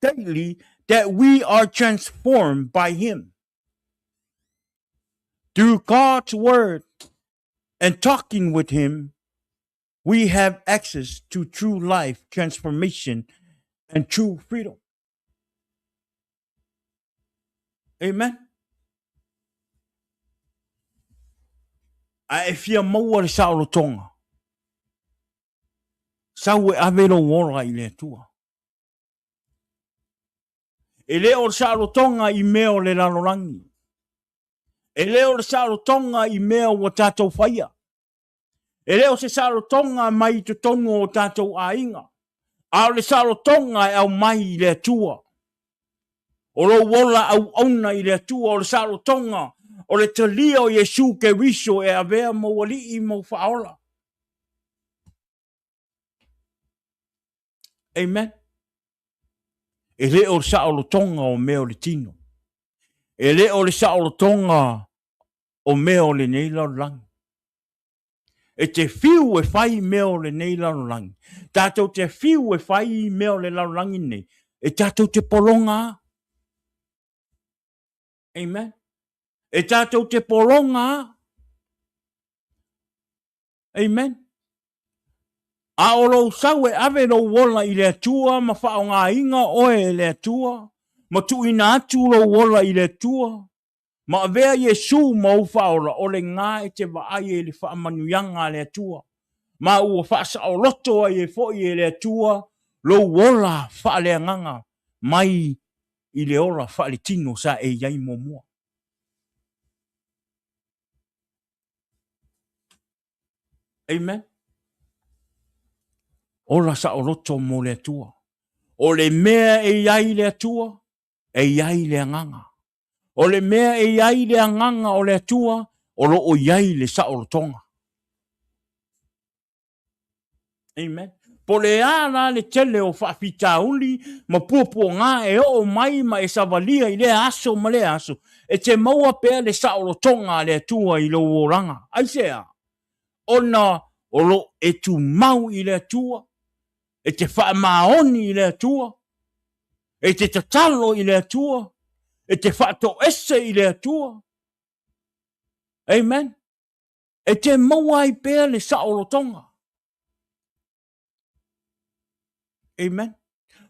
daily that we are transformed by him. Through God's word and talking with him, we have access to true life transformation and true freedom. Amen. A e fia maua le saolotoga, sau e ave lou ola i le Atua. E le o le saolotoga i mea o le lalolagi. E le o le saolotoga i mea ua tatou faia. E le o se saolotoga mai i totonu o tatou aiga, a o le saolotoga e aumai i le Atua. O lou ola auauna i le Atua, o le saolotoga o le talia o Iesu Keriso e avea ma ou Alii ma ou Faaola. Amen. E le o le saolotoga o mea o le tino. E le o le saolotoga o mea o lenei lalolagi. E te whiu e whai mea o lenei lalolagi. Tātou te whiu e whai mea o le lalolagi nei. E tātou te polonga. Amen. E tātou te polonga. Amen. A o lou sau e ave lou ola i le Atua ma faaaogaina oe e le Atua, ma tuuina atu lou ola i le Atua, Ma avea Iesu ma ou faaola, o lena e te vaai ai i le faamanuiaga a le Atua, ma ua faasaoloto ai e foi e le Atua lou ola faaleagaga mai i le ola faaletino sa e i ai muamua. Amen. Ola saoloto mo le Atua. O le mea e i ai le Atua, e i ai le agaga. O le mea e i ai le agaga o le Atua, o lo o i ai le saolotoga. Amen. Po le a la le tele o faafitauli ma puapuaga e oo mai ma e savalia i lea aso ma lea aso, e te maua pea le saolotoga a le Atua i lou olaga. Aisea? Ona o lo e tumau i le Atua, e te faamaoni i le Atua, e te tatalo i le Atua, e te faatoese i le Atua. Amen. E te maua ai pea le saolotoga. Amen.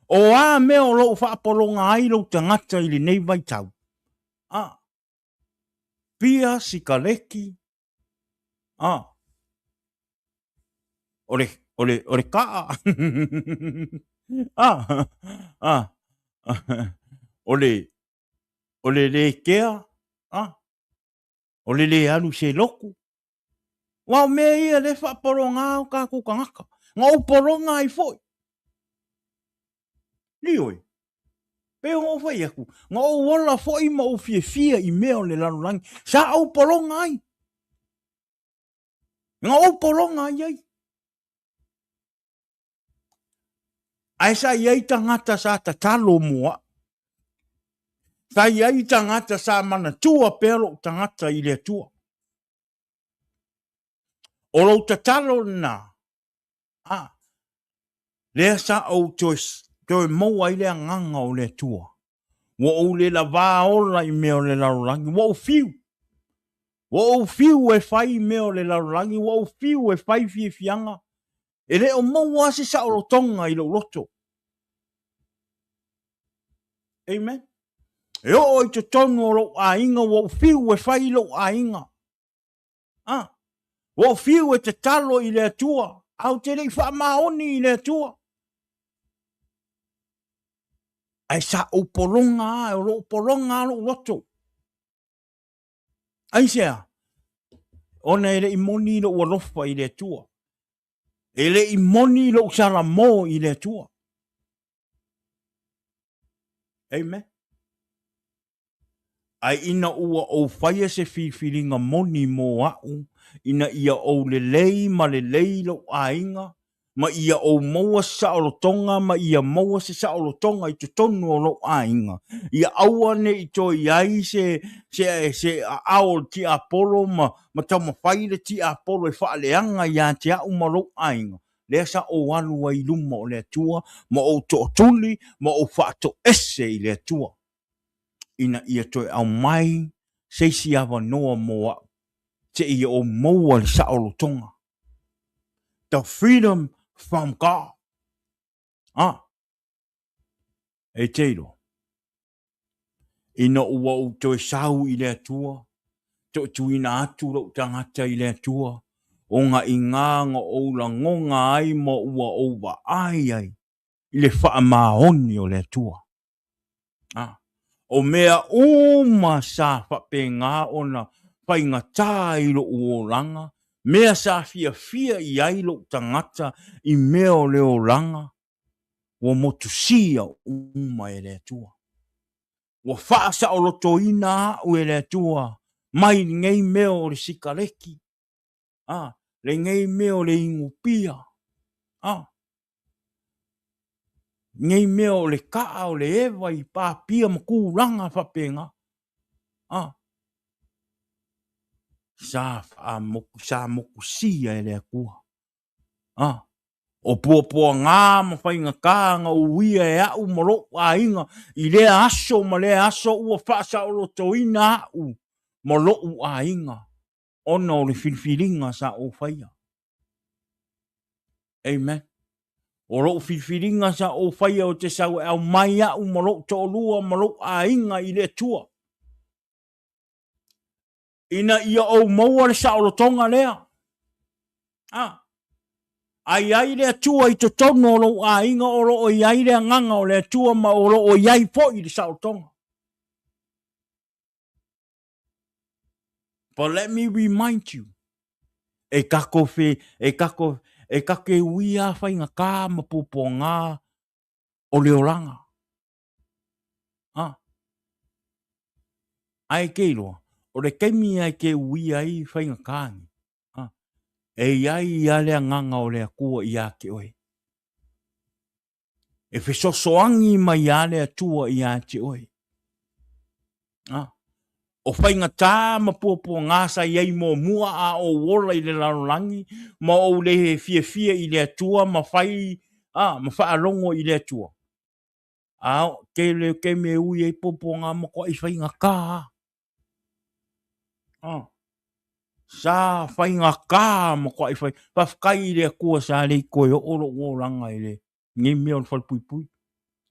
O a mea o lou faapologa ai lou tagata i lenei vaitau? Ah. Pia sikaleki, Ah. O le, o le, o le kaa. ah. Ah. O le, o le lē kea. Ah. O le lē alu se loku. Ua o mea ia le faapologa o tātou tagata. Nga ou pologa ai foi. Lioe. Pei ona ou fai atu, na ou ola foi ma ou fiafia i mea o le lalolagi, sa ou pologa ai. Na ou pologa ai ai. Ae sa i ai tagata sa tatalo mo au. Sa i ai tagata sa manatua pea lou tagata i le Atua. O lou tatalo lena, a, lea sa ou toe, toe maua ai le agaga o le Atua. Ua ou le lavā ola i mea o le lalolagi, ua ou fiu. Ua ou fiu e fai mea o le lalolagi, ua ou fiu e fai fiafiaga, e le o maua se saolotoga i lou loto. Amen. E oo i totonu o lou aiga, ua ou fiu e fai lou aiga. Ah, ua ou fiu e tatalo i le Atua, a ou te le i faamaoni i le Atua. Ae sa ou pologa a, o lou pologa a lou loto. Aisea? Ona e le i moni lou alofa i le Atua. E le i moni lou salamo i le Atua. Amen. Ae ina ua ou faia se filifiliga moni mō a'u, ina ia ou lelei ma lelei lou aiga, ma ia ou maua se saolotoga ma ia maua se saolotoga i totonu o lou aiga, ia aua ne i toe i ai se, se, se aao o le tiapolo ma, ma taumafai le tiapolo e faaleaga ia te a'u ma lou aiga, lea sa ou alu ai i luma o le Atua ma ou tootuli ma ou faatoese i le Atua. ina ia toe aumai se isi avanoa mo a'u seia ou maua le saolotoga. The freedom from God. Ah, e te iloa. Ina ua ou toe sau i le Atua, toatuina atu lou tagata i le Atua, ona i ngā na ou lagona ai ma ua ou vaai ai i le faamaoni o le Atua. A, o mea uma sa faapena ona faigata i lou olaga, mea sa fiafia i ai lou tagata i mea o le olaga, ua motusia uma e le Atua. Ua faasaolotoina a'u e le Atua mai lenei mea o le sikaleki, a, lenei mea o le inupia, a, nei mea o le kaa o le eva i papia ma tulaga faapena. A, sa faamoku, sa mokusia e le Atua. A, o puapuaga ma faigata na uia e a'u ma lo'u aiga i lea aso ma lea aso ua faasaolotoina a'u ma lo'u aiga ona o le filifiliga sa ou faia. Amen. O lou filifiliga sa ou faia o te sau e aumai a'u ma lou toalua ma lou aiga i le Atua. Ina ia ou maua le saolotoga lea. Ah. A i ai le Atua i totonu o lou aiga o lo o i ai le agaga o le Atua ma o lo o i ai foi le saolotoga. But let me remind you, e kako fe, e kako, e kake uia whaingatā ma puapuagā o le olaga. Ha? Ae ke iloa, o le taimi ai ke uia ai whaingatā ni. Ha? E iai ia le agaga o le Atua ia te oe. E fesoasoani mai a le Atua ia te oe. A, o faigata ma puapuaga sa i ai muamua a ou ola i le lalolagi ma ou le fiafia i le Atua ma fai, a, ma faalogo i le Atua. A, o tele o taimi e ui ai puapuaga matuai faigata a. A, sa faigata matuai fai, faafetai i le Atua sa le i toe oo lou olaga i le nei mea o le falepuipui.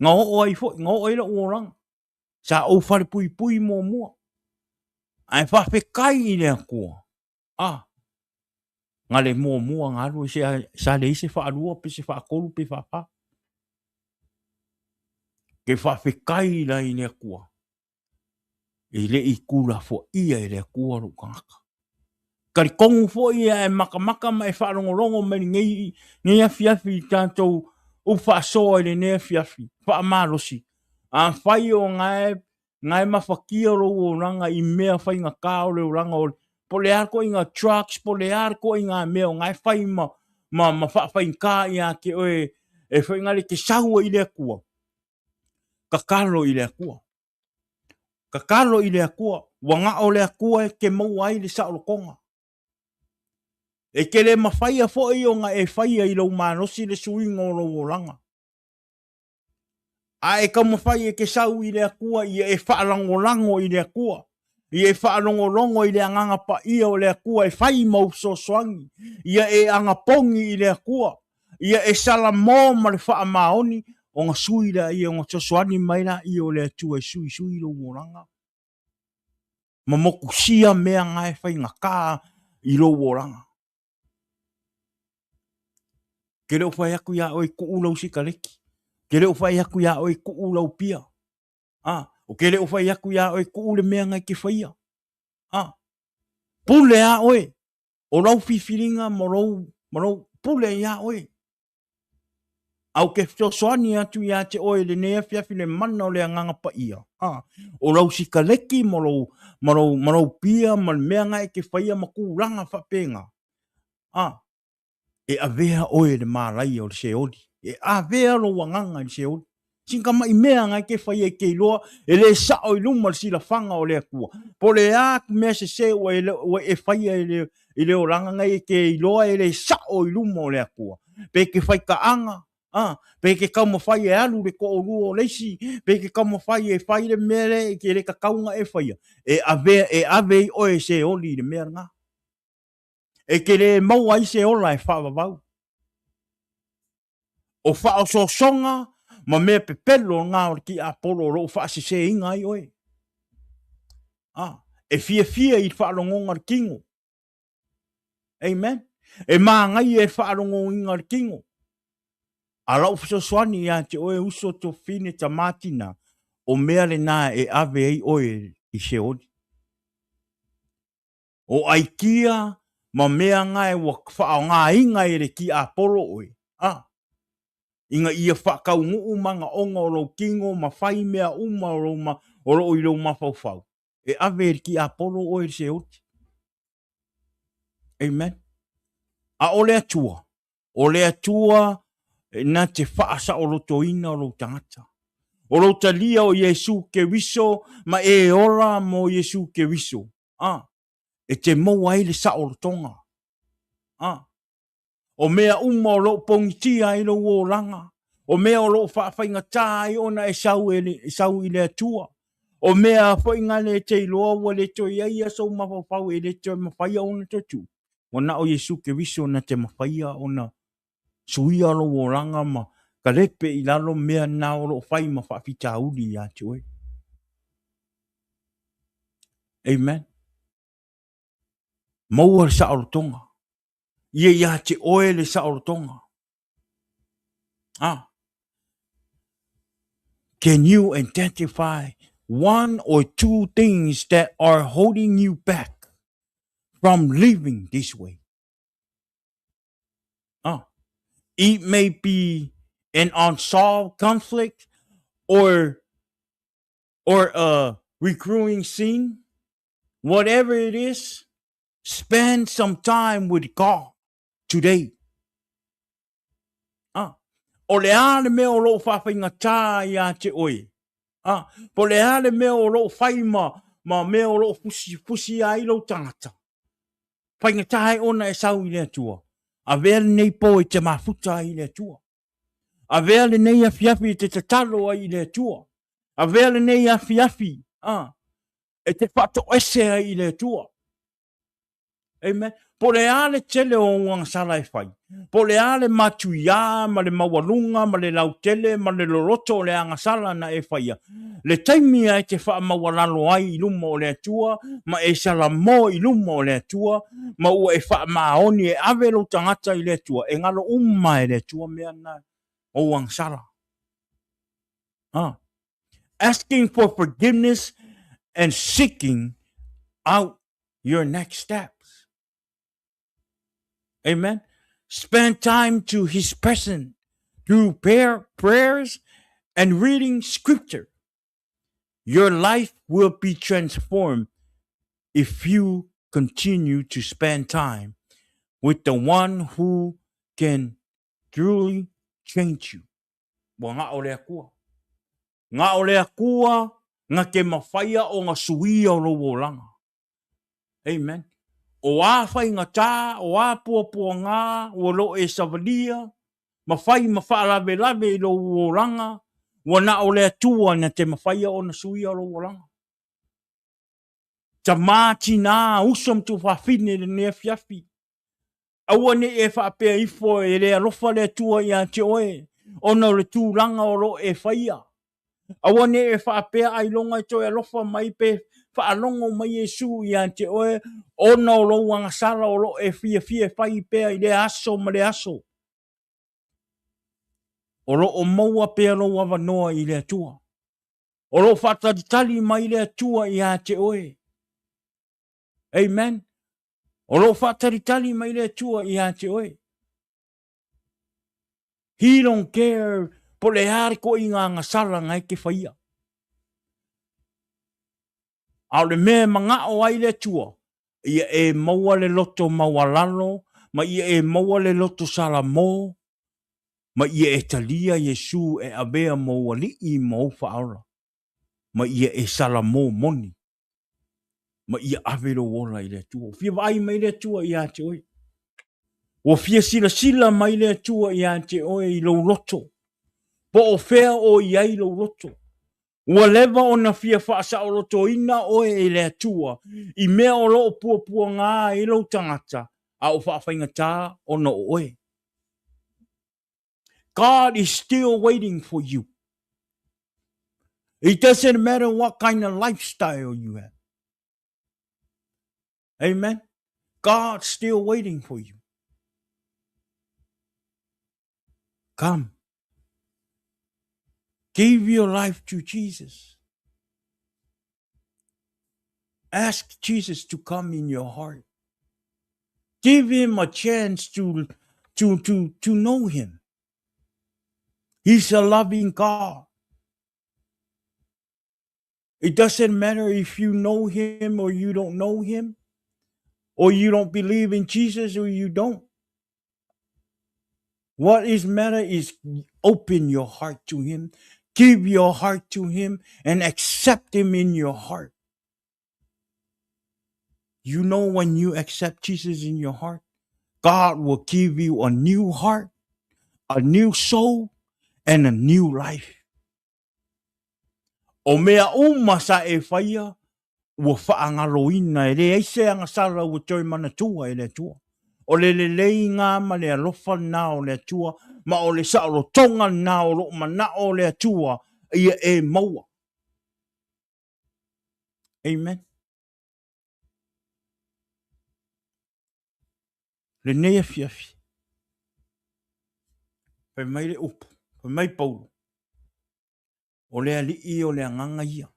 Na oo ai foi, na oo ai lou olaga. Sa ou falepuipui muamua. Ae faafetai i le Atua. Ah, na le muamua na alu se, sa leai se faalua pe se faatolu pe faafa. Ke faafetai la i le Atua. E le i tulafoaia e le Atua lou tagata. Talitonu foi a e makamaka ma e faalogologo mai lenei, nei afiafi i tatou upu faasoa i lenei afiafi, faamalosi. Afai o gae, gae mafatia lou olaga i mea faigata o le olaga o po o le a koiga drugs, po o le a koiga mea o gae fai ma, ma, ma faafaigata ia te oe e faiga le te sau ai i le Atua. Tatalo i le Atua. Tatalo i le Atua, ua na o le Atua e te maua ai le saolotoga. E ke le mafaia foʻi ona e faia i lou malosi le suiga o lou olaga. A e taumafai e te sau i le Atua, ia e faalagolago i le Atua, ia e faalogologo i le Agaga Paia o le Atua e fai mau fesoasoani, ia e agapogi i le Atua, ia e salamo ma le faamaoni, ona sui laia, ona fesoasoani mai laia o le Atua e suisui lou olaga ma motusia mea na e faigata i lou olaga. Ke le o fai atu iā oe tuu lau sikaleki. Ke le o fai atu iā oe tuu lau pia. A, o ke le o fai atu iā oe tuu le mea na e te faia. A, pule a oe. O lau filifiliga ma lou, ma lou pule iā oe. A ou te fesoasoani atu iā te oe i lenei afiafi le mana o le Agaga Paia, a, o lau sikaleki ma lou, ma lou, ma lou pia ma le mea na e te faia ma tulaga faapena, a, e avea oe i le malaia o le seoli. E avea lou agaga i le seoli. Sina tamai mea na e te faia e te iloa e le sao i luma le silafaga o le Atua. Po o le a mea sese ua e, ua e faia i le, i le olaga nei e te iloa e le sao i luma o le Atua. Pe te faitaaga, a, pe te taumafai e alu le toalua o le isi, pe te taumafai e fai le mea lea e le tatau ona e faia, e ave, e ave ai oe e seoli i le mea lena. E te le maua ai se ola e faavavau. O faaosoosoga ma mea pepelo na o le tiapolo o lo o faaseseina ai oe. A, e fiafia i le faalogoga o le tino. Amen. E māgaia e le faalogoina o le tino. A lau fesoasoani ia te oe uso tofine tamā tina, o mea lena e ave ai oe i Seoli. O aikia ma mea na ua faaaogaina e le tiapolo oe, a, ina ia faataunuu manaoga o lou tino ma fai mea uma o lou ma, o loo i lou mafaufau, e ave e le tiapolo oe i le Seoli. Amen. A o le Atua, o le Atua na te faasaolotoina o lou tagata. O lou talia o Iesu Keriso ma e ola mo Iesu Keriso. A, e te maua ai le saolotoga. A, o mea uma o loo pogitia ai lou olaga, o mea o loo faafaigatā ai ona e sau, e, e sau i le Atua, o mea foi na le te iloa ua le toe i ai ia sou mafaufau e le toe mafaia ona toe tuu, ua na o Iesu Keriso na te mafaia ona suia lou olaga ma kalepe i lalo mea na o loo fai ma faafitauli ia te oe. Amen. Maua le saolotoga. Ia ia te oe le saolotoga. Ah. Can you identify one or two things that are holding you back from living this way? Ah. It may be an unsolved conflict or or a recruiting scene, whatever it is, spend some time with God today. Ah, o le a le mea o loo faafaigata ia te oe. Ah, po le a le mea o loo fai ma, ma mea o loo fusi, fusi ai lou tagata. Faigata ai ona e sau i le Atua. Avea lenei po i te mafuta ai i le Atua. Avea lenei afiafi e te tatalo ai i le Atua. Avea lenei afiafi, ah, e te faatoese ai i le Atua. Amen. Po le a le tele o ou agasala e fai. Po le a le matuiā ma le maualuga ma le lautele ma le loloto o le agasala na e faia. Le taimi a e te faamaualalo ai i luma o le Atua ma e salamo i luma o le Atua ma ua e faamaoni e ave lou tagata i le Atua, e galo uma e le Atua mea na ou agasala. Ah. Asking for forgiveness and seeking out your next steps. Amen. Spend time to his presence through prayer, prayers and reading scripture. Your life will be transformed if you continue to spend time with the one who can truly change you. Ua gao le Atua. Gao le Atua nga te mafaia o nga suia o lou olaga. Amen. O a faigata, o a puapuaga ua lo e savalia, ma fai ma faalavelave i lou olaga, ua na o le Atua na te mafaia ona suia lou olaga. Tama, tina, uso ma tuafafine i lenei afiafi, aua ne i e faapea ifo e le alofa le Atua ia te oe, ona o le tulaga o lo o e faia. Aua ne i e faapea ailoga e toe alofa mai pe faalogo mai Iesu ia te oe ona o lou agasala o lo o e fiafia e fai pea i lea aso ma lea aso. O lo o maua pea lou avanoa i le Atua. O lo o faatalitali mai le Atua ia te oe. Amen. O lo o faatalitali mai le Atua ia te oe. He don't care po le a le koiga agasala na e ke faia. A o le mea e manao ai le Atua, ia e maua le loto maualalo, ma ia e maua le loto salamo, ma ia e talia Iesu e avea mou alii ma ou faaola, ma ia e salamo moni, ma ia ave lou ola i le Atua. Ua fia vaai mai le Atua ia te oe. Ua fia silasila mai le Atua ia te oe i lou loto. Po o fea o i ai lou loto. Ua leva ona fia faasaolotoina oe e le Atua i mea o lo o puapuaga ai lou tagata, a o faafaigata ona o oe. God is still waiting for you. It doesn't matter what kind of lifestyle you have. Amen. God's still waiting for you. Come. Give your life to Jesus. Ask Jesus to come in your heart. Give him a chance to, to, to, to know him. He's a loving God. It doesn't matter if you know him or you don't know him, or you don't believe in Jesus or you don't. What is matter is open your heart to him, give your heart to him, and accept him in your heart. You know when you accept Jesus in your heart, God will give you a new heart, a new soul, and a new life. O mea uma sa e faia, ua faagaloina, e leai se agasala ua toe manatua e le Atua. O le leleiga ma le alofa lena o le Atua, ma o le saolotoga lena o loo manao o le Atua ia e maua. Amen. Lenei afiafi, fai mai le upu, fai mai Paulo, o le alii o le agaga ia.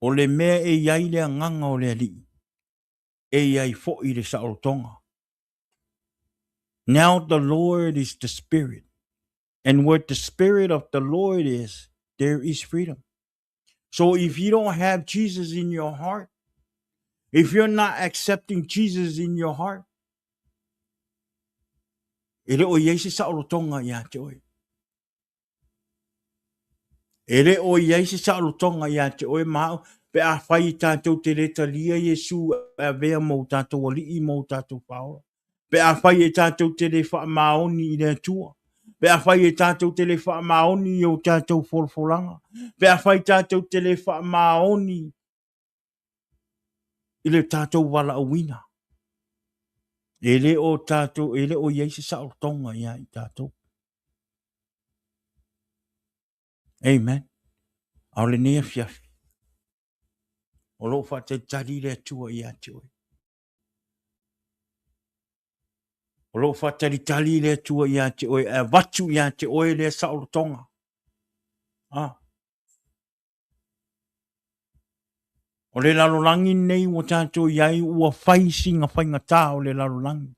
O le mea e i ai le agaga o le alii, e i ai foi le saolotoga. Now the Lord is the Spirit, and where the Spirit of the Lord is, there is freedom. So if you don't have Jesus in your heart, if you're not accepting Jesus in your heart, e le o i ai se saolotoga ia te oe. E le o i ai se saolotoga ia te oe ma au, pe afai tatou te le talia Iesu e avea mo tatou alii mo tatou faaola. Pe afai e tatou te le faamaoni i le Atua. Pe afai e tatou te le faamaoni i o tatou folafolaga. Pe afai tatou te le faamaoni i le tatou valaauina. E le o tatou, e le o i ai se saolotoga ia i tatou. Amen. A o lenei afiafi, o lo o faatalitali le Atua ia te oe. O lo o faatalitali le Atua ia te oe, e avatu ia te oe lea saolotoga. Ah. O le lalolagi nei ua tatou i ai ua fai sina faigata o le lalolagi.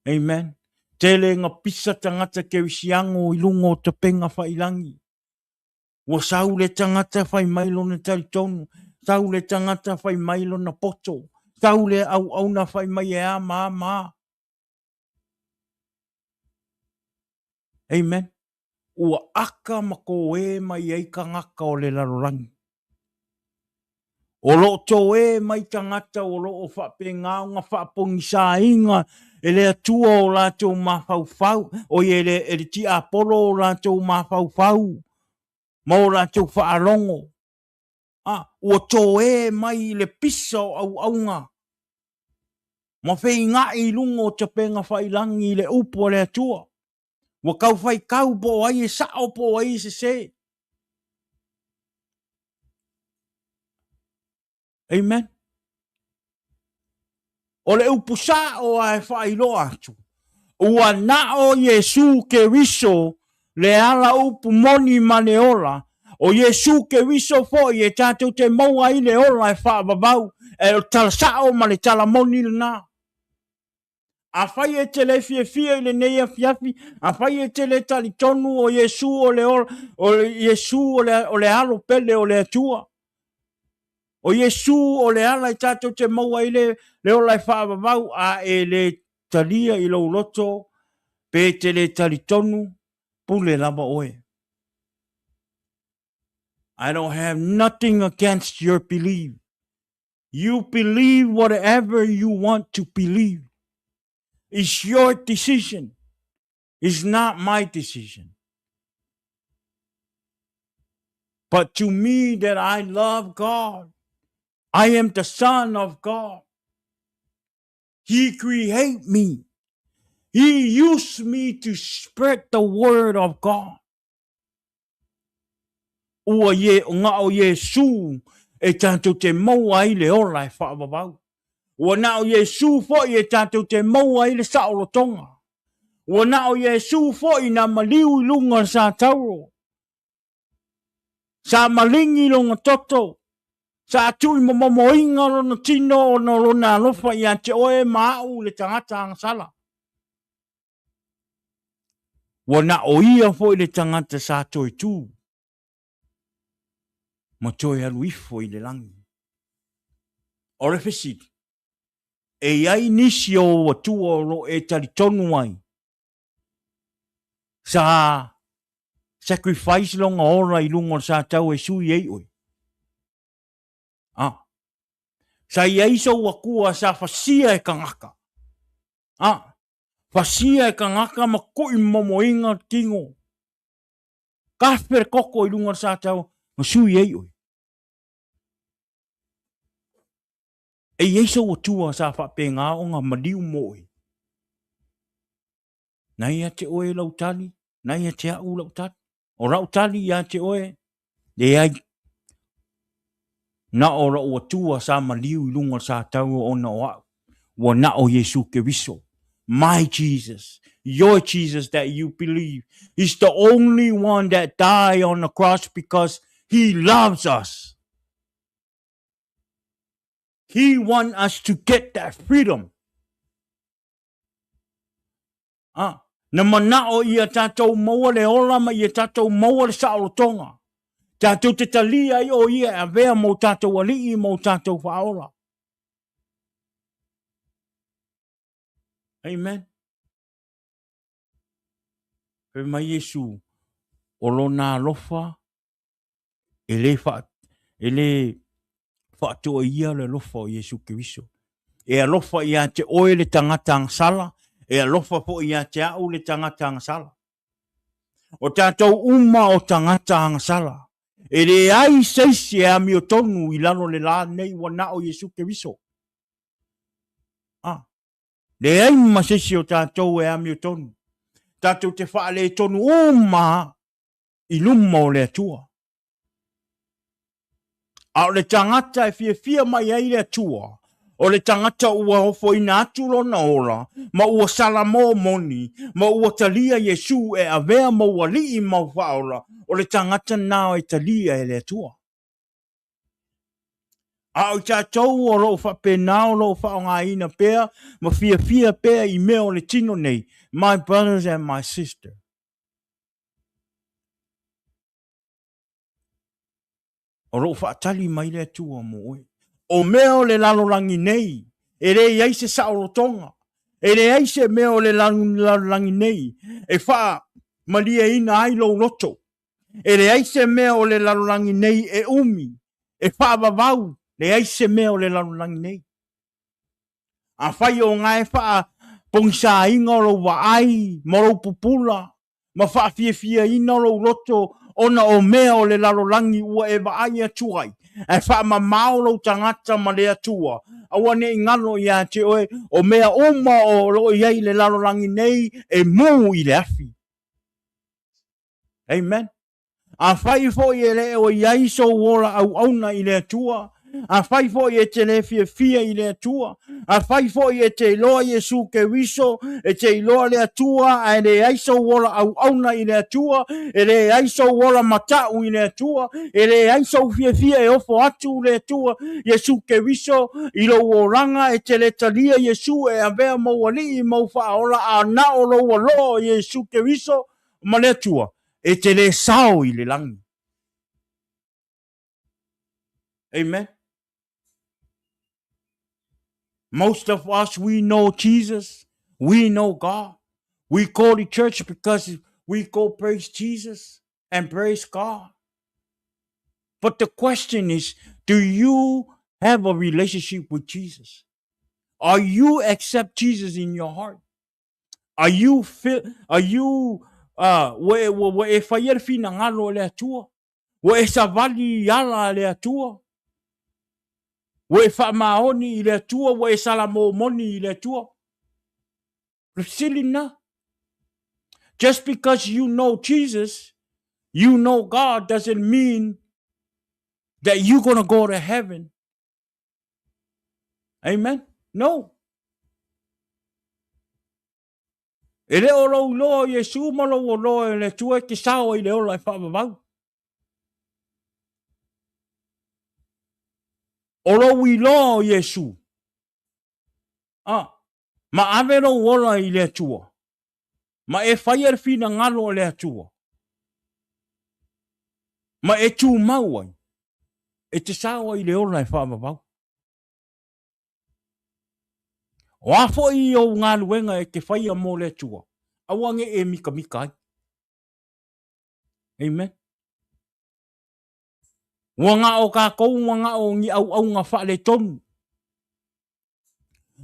Amen. Tele na pisa tagata kerisiano i luga o tapenga failangi. Ua sau le tagata fai mai lona talitonu, sau le tagata fai mai lona poto, sau le auauna fai mai e a ma a ma a. Amen. Ua aka ma kōē mai ai tagata o le lalolagi. O lo o toe mai tagata o lo o faapena ona faapogisaina e le Atua o latou mafaufau, oi e le, e le tiapolo o latou mafaufau ma o latou faalogo. A, ua toe mai i le pisa o auauna ma feiga'i i luga o tapena faiilagi i le upu a le Atua. Ua tau faitau po o ai e sa'o po o ai e sesē. Amen. O le upu sa'o a e faailoa atu, ua na o Iesu Keriso le ala upu moni ma le ola. O Iesu Keriso foi e tatou te maua ai le ola e faavavau. E o le tala sa'o ma le tala moni lena. Afai e te le fiafia i lenei afiafi, afai e te le talitonu o Iesu o le ola, o Iesu o le, o le alo pele o le Atua, o Iesu o le ala e tatou te maua ai le, le ola e faavavau, a e le talia i lou loto, pe te le talitonu, pule lava oe. I don't have nothing against your belief. You believe whatever you want to believe. It's your decision. It's not my decision. But to me that I love God, I am the son of God. He created me. He used me to spread the word of God. Ua ie o na o Iesū e tātou te maua ai le ola e faavavau. Ua na o Iesū foi e tātou te maua ai le saolotoga. Ua na o Iesū foi na maliu i luga o le satauro. Sa maligi lona toto, sa tui momomoina lona tino ona o lona alofa ia te oe ma a'u le tagata agasala. Ua na o ia foi le tagata sa toe tū ma toe alu ifo i le lagi. O le fesili, e i ai nisi o ou atua o lo o e talitonu ai sa sacrifice lona ola i luga o le satau e sui ai oe? A. Sa i ai sou atua sa fasia e kangaka. A. Fasia e kangaka ma kuʻi momoina tino. Kafe le koko i luga o le satau ma sui ai oe. E i ai sou atua sa faapena ona maliu mo oe. Na ia te oe lau tali, na ia te a'u lau tali. O lau tali ia te oe, leai. Na o lou Atua sa maliu i luga o le sataua ona o a'u. Ua na o Iesu Keriso. My Jesus, your Jesus that you believe, is the only one that died on the cross because he loves us. He want us to get that freedom. A, na mana'o ia tatou maua le ola ma ia tatou maua le saolotoga. Tatou te talia ai o ia e avea mo tatou ali'i mo tatou faaola. Amen. Fai mai Iesu, o lona alofa e le faa, e le faatoaia le alofa o Iesu Keriso. E alofa ia te oe le tagata agasala, e alofa foi ia te a'u le tagata agasala. O tatou uma o tagata agasala. E leai se isi e amiotonu i lalo o le la nei ua na o Iesu Keriso. A, leai ma se isi o tatou e amiotonu. Tatou te faaletonu uma i luma o le Atua. A o le tagata e fiafia mai ai le Atua, o le tagata ua ofoina atu lona ola, ma ua salamo moni, ma ua talia Iesu e avea ma ua alii ma ua faaola, o le tagata na e talia e le Atua. A o i tatou o lo o faapena o lo o faaaogaina pea ma fiafia pea i mea o le tino nei, my brothers and my sister. O lo o faatali mai le Atua mo oe. O mea o le lalolagi nei, e leai se saolotoga, e leai se mea o le lalolagi nei e faamalieina ai lou loto. E leai se mea o le lalolagi nei e umi, e faavavau Leai se mea o le lalolagi nei. Afai o gae faapogisaina o lou vaai ma lou pupula ma faafiafiaina lou loto ona o mea o le lalolagi ua e vaai atu ai, ae faamamao lou tagata ma le Atua, aua ne i galo ia te oe, o mea uma o lo o i ai i le lalolagi nei e mū i le afi. Amen. Afai foi e le o i ai sou ola auauna i le Atua, afai foi e te le fiafia i le Atua, afai foi e te iloa Iesu Keriso, e te iloa le Atua, ae leai sou ola auauna i le Atua, e leai sou ola mata'u i le Atua, e leai sou fiafia e ofo atu le Atua Iesu Keriso i lou olaga, e te le talia Iesu e avea mou Alii mou Faaola, a na o lou aloa o Iesu Keriso ma le Atua, e te le sao i le lagi. Amen. Most of us, we know Jesus. We know God. We go to church because we go praise Jesus and praise God. But the question is, do you have a relationship with Jesus? Are you accept Jesus in your heart? Are you fi- are you ua e, ua, ua e faia le finagalo o le Atua? Ua e savali i ala a le Atua? Ua e faamaoni i le Atua? Ua e salamomoni i le Atua? Le fesili lena. Just because you know Jesus, you know God, doesn't mean that you're going to go to heaven. Amen? No. E le o lou iloa o Iesu ma lou oloa e le Atua e te sao ai i le ola e faavavau. O lou iloa o Iesu, ah, ma ave lou ola i le Atua, ma e faia le finagalo o le Atua, ma e tumau ai, e te sao ai i le ola e faavavau. O a foi ou galuega e te faia mo le Atua, aua ne i e mikamika ai. Amen. Ua na o kākou ua na o ni ʻauʻauga faaletonu.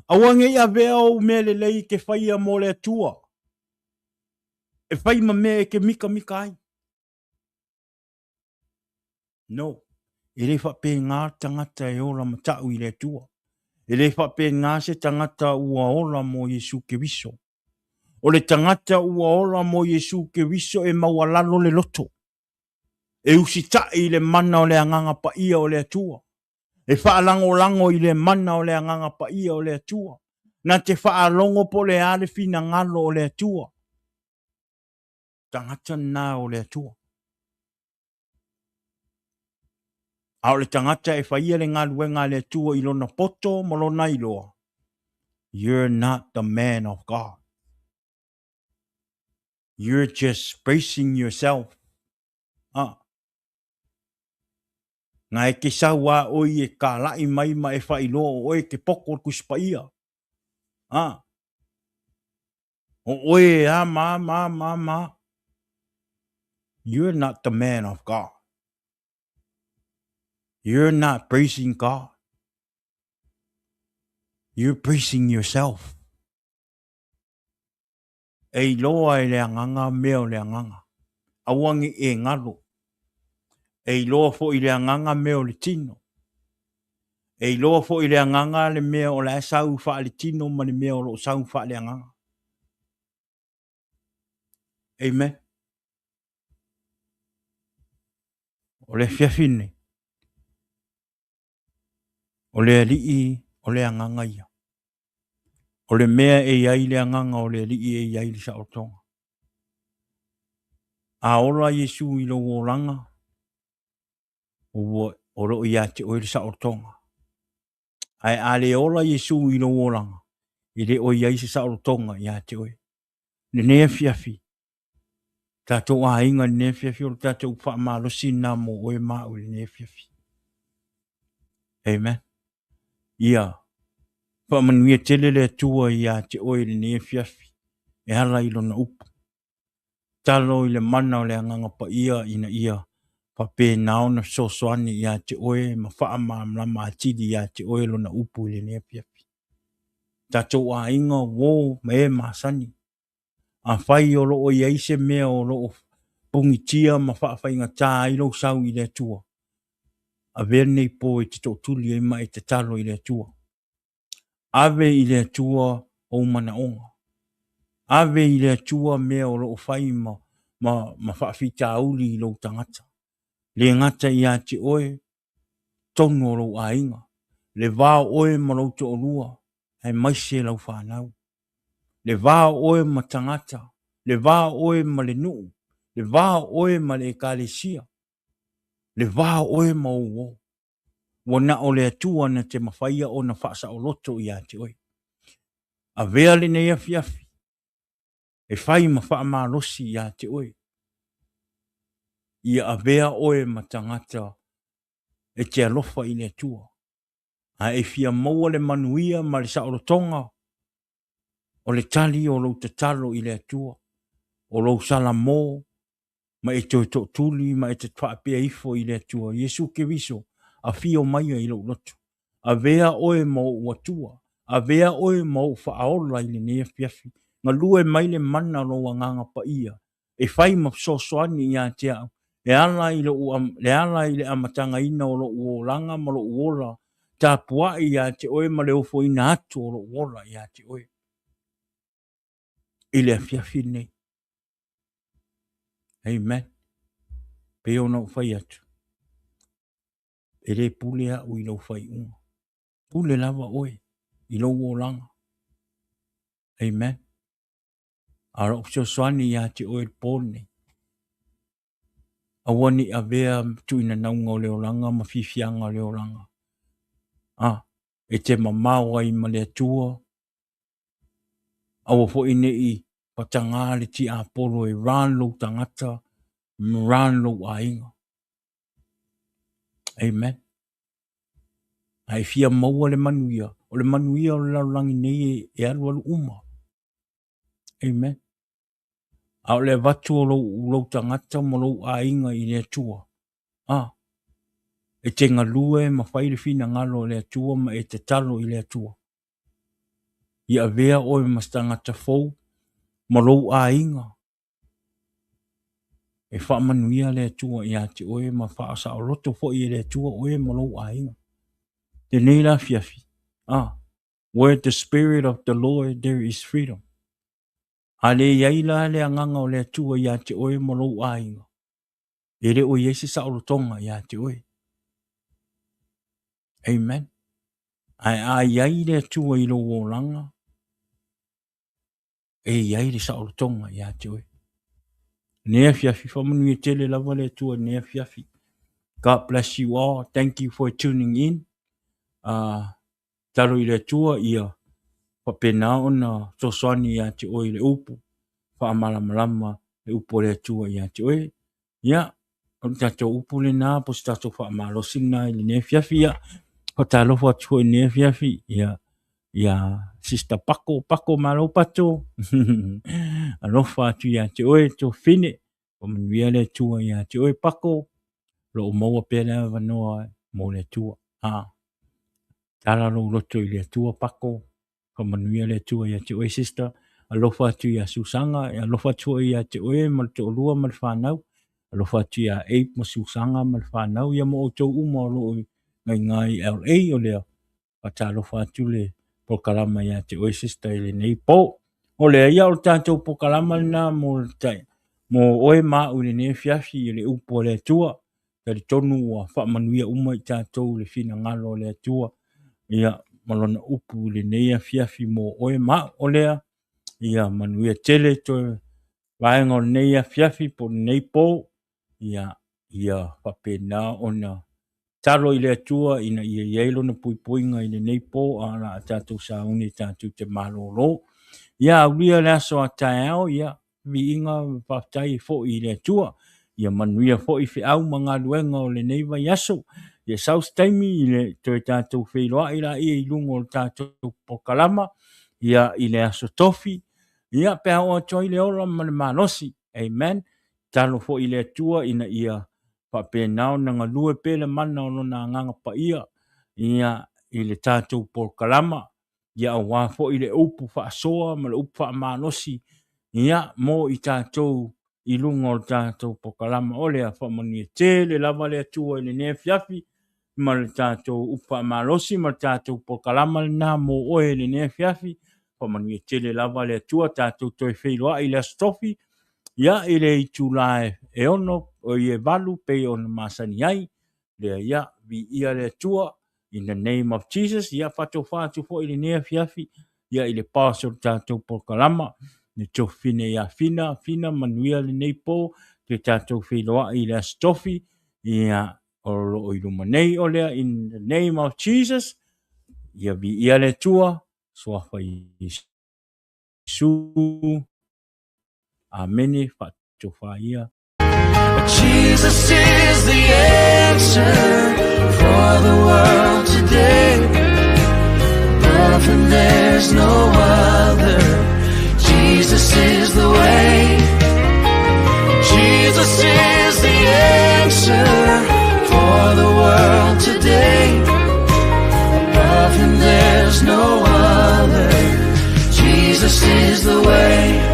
Aua ne i avea ou mea lelei e te faia mo le Atua, e fai ma mea e te mikamika ai. No. E le faapena le tagata e ola mata'u i le Atua. E le faapena se tagata ua ola mo Iesu Keriso. O le tagata ua ola mo Iesu Keriso e maualalo le loto. E usita'i i le mana o le Agaga Paia o le Atua. E faalagolago i le mana o le Agaga Paia o le Atua. Na te faalogo po o le a le finagalo o le Atua. Tagata lena o le Atua. A o le tagata e faia le galuega a le Atua i lona poto ma lona iloa, you're not the man of God. You're just bracing yourself. Ah. Nga e ke sau a oi e kālaʻi mai ma e faailoa o oe ke poko o le Tusi Paia. Ah. O oe e a ma ma ma ma. You're not the man of God. You're not praising God. You're praising yourself. E iloa e le agaga mea o le agaga. Aua ne i e galo. E iloa foi le agaga mea o le tino. E iloa foi le agaga le mea o la e sau faaletino ma le mea o lo o sau faaleagaga. Amen. O le afiafi lenei, o le Alii o le agaga ia. O le mea e i ai le agaga o le Alii e i ai le saolotoga. A ola Iesu i lou olaga, ua o lo o ia te oe le saolotoga. Ae a le ola Iesu i lou olaga, e le o i ai se saolotoga ia te oe. Lenei afiafi, tatou aiga i lenei afiafi, o le tatou faamalosi lena mo oe ma au i lenei afiafi. Amen. Ia faamanuia tele le Atua ia te oe i lenei afiafi e ala i lona upu. Talo i le mana o le Agaga Paia ina ia Faapena ona fesoasoani ia te oe ma faamalamalama atili ia te oe Lona upu i lenei afiafi. Tatou aiga, uo ma e masani, afai o lo o i ai se mea o lo o pugitia ma faafaigata ai lou sau i le Atua, avea lenei po e te tootuli ai ma e tatalo i le Atua. Ave i le Atua ou manaoga. Ave i le Atua mea o lo o fai ma, ma, ma faafitauli i lou tagata. Le gata ia te oe, tonu o lou aiga, le va o oe ma lou toalua, aemaise lau fanau. Le va o oe ma tagata, le va o oe ma le nuu, le va o oe ma le ekalesia, le va o oe ma ou uo. Ua na o le Atua na te mafaia ona faasaoloto ia te oe. Avea lenei afiafi e fai ma faamalosi ia te oe. Ia avea oe ma tagata e te alofa i le Atua, ae e fia maua le manuia ma le saolotoga o le tali o lou tatalo i le Atua, o lou salamo ma e toe tootuli ma e te faapea ifo i le Atua, Iesu Keriso, afio maia i lou loto. Avea oe ma ou Atua, avea oe ma ou Faaola i lenei afiafi. Galue mai le mana o lou Agaga Paia e fai ma fesoasoani ia te au, e ala i lou, e ala i le amatagaina o lou olaga ma lou ola tapuai ia te oe ma le ofoina atu o lou ola ia te oe i le afiafi lenei. Amen. Pei ona ou fai atu, e le pule au i lou faaiuga. Pule lava oe i lou olaga. Amen. A o lou fesoasoani ia te oe i le po lenei, aua ne i avea tuuinanauga o le olaga ma fiafiaga o le olaga. A, e te mamao ai ma le Atua, aua foi ne i patagā le tiapolo e run lou tagata, run lou aiga. Amen. A e fia maua le manuia, o le manuia o le lalolagi nei e, e alualu uma. Amen. A o le avatu o lou, lou tagata ma lou aiga i le Atua, a, e te galue ma fai le finagalo o le Atua ma e tatalo i le Atua. Ia avea oe ma se tagata fou ma lou aiga e faamanuia le Atua ia te oe ma faasaoloto foi e le Atua oe ma lou aiga. Lenei la afiafi, ah, where the spirit of the Lord there is freedom. A le i ai la le agaga o le Atua ia te oe ma lou aiga, e le o i ai se saolotoga ia te oe. Amen. Ae a i ai le Atua i lou olaga, e i ai le saolotoga ia te oe. Nei afiafi, faamanuia tele lava le Atua i lenei afiafi. God bless you all. Thank you for tuning in. Talo i le Atua ia faapena ona fesoasoani ia te oe i le upu, faamalamalama le upu a le Atua ia te oe. Ia, o le tatou upu lena, po o se tatou faamalosi lena i lenei afiafi. Ia, faatalofa atu foi i lenei afiafi, ia, ia Sister Pako, Pako malo Pato. Alofa atu ia te oe, Tofine. Faamanuia le Atua ia te oe, Pako. Lo o maua pea le avanoa mo le Atua. Ah, tala lou loto i le Atua, Pako. Faamanuia le Atua ia te oe, sister. Alofa atu ia Susaga, e alofa atu foi ia te oe ma le toalua ma le fanau. Alofa atu ia Abe ma Susaga ma le fanau, ia ma outou uma o lo o gaiga i LA o lea. Faatalofa atu le polokalama ia te oe, sister, i lenei po. O lea, ia o le tatou polokalama lena mo le tai, mo oe ma au i lenei afiafi i le upu a le Atua. Talitonu ua faamanuia uma i tatou i le finagalo o le Atua, ia, ma lona upu i lenei afiafi mo oe ma au. O lea, ia manuia tele toe vaega o lenei afiafi po o lenei po, ia, ia faapena ona talo i le Atua ina ia i ai lona puipuiga i lenei po, a o le a tatou sauni tatou te malolo. Ia aulia le aso a taeao, ia viiga ma faafetai foi i le Atua. Ia manuia foi feau ma galuega o lenei vaiaso. Ia sau se taimi i le toe tatou feiloai laia i luga o le tatou polokalama, ia i le aso Tofi, ia pe a oo atu ai le ola ma le malosi. Amen. Tatalo foi i le Atua ina ia faapena ona galue pea le mana o Lona Agaga Paia, ia, i le tatou polokalama, ia aua foi le upu faasoa ma le upu faamalosi, ia, mo i tatou i luga o le tatou polokalama. O lea, faamanuia tele lava le Atua i lenei afiafi ma le tatou upu faamalosi ma le tatou polokalama lena mo oe i lenei afiafi. Faamanuia tele lava le Atua, tatou toe feiloai i le Aso Tofi, ia, i le itula e 6, oi, e 8 pei ona masani ai. Lea, ia, viia le Atua, in the name of Jesus. Ia, faatofa atu foi i lenei afiafi, ia, i le pause o le tatou polokalama, le Tofine ia Fina, Fina, manuia lenei po, toe tatou feiloai i le Aso Tofi, ia, o lo o i luma nei o lea, in the name of Jesus. Ia viia le Atua, suafa Iesu, Amene. Faatofa ia. Jesus is the answer for the world today. Above him there's no other. Jesus is the way. Jesus is the answer for the world today. Above him there's no other. Jesus is the way.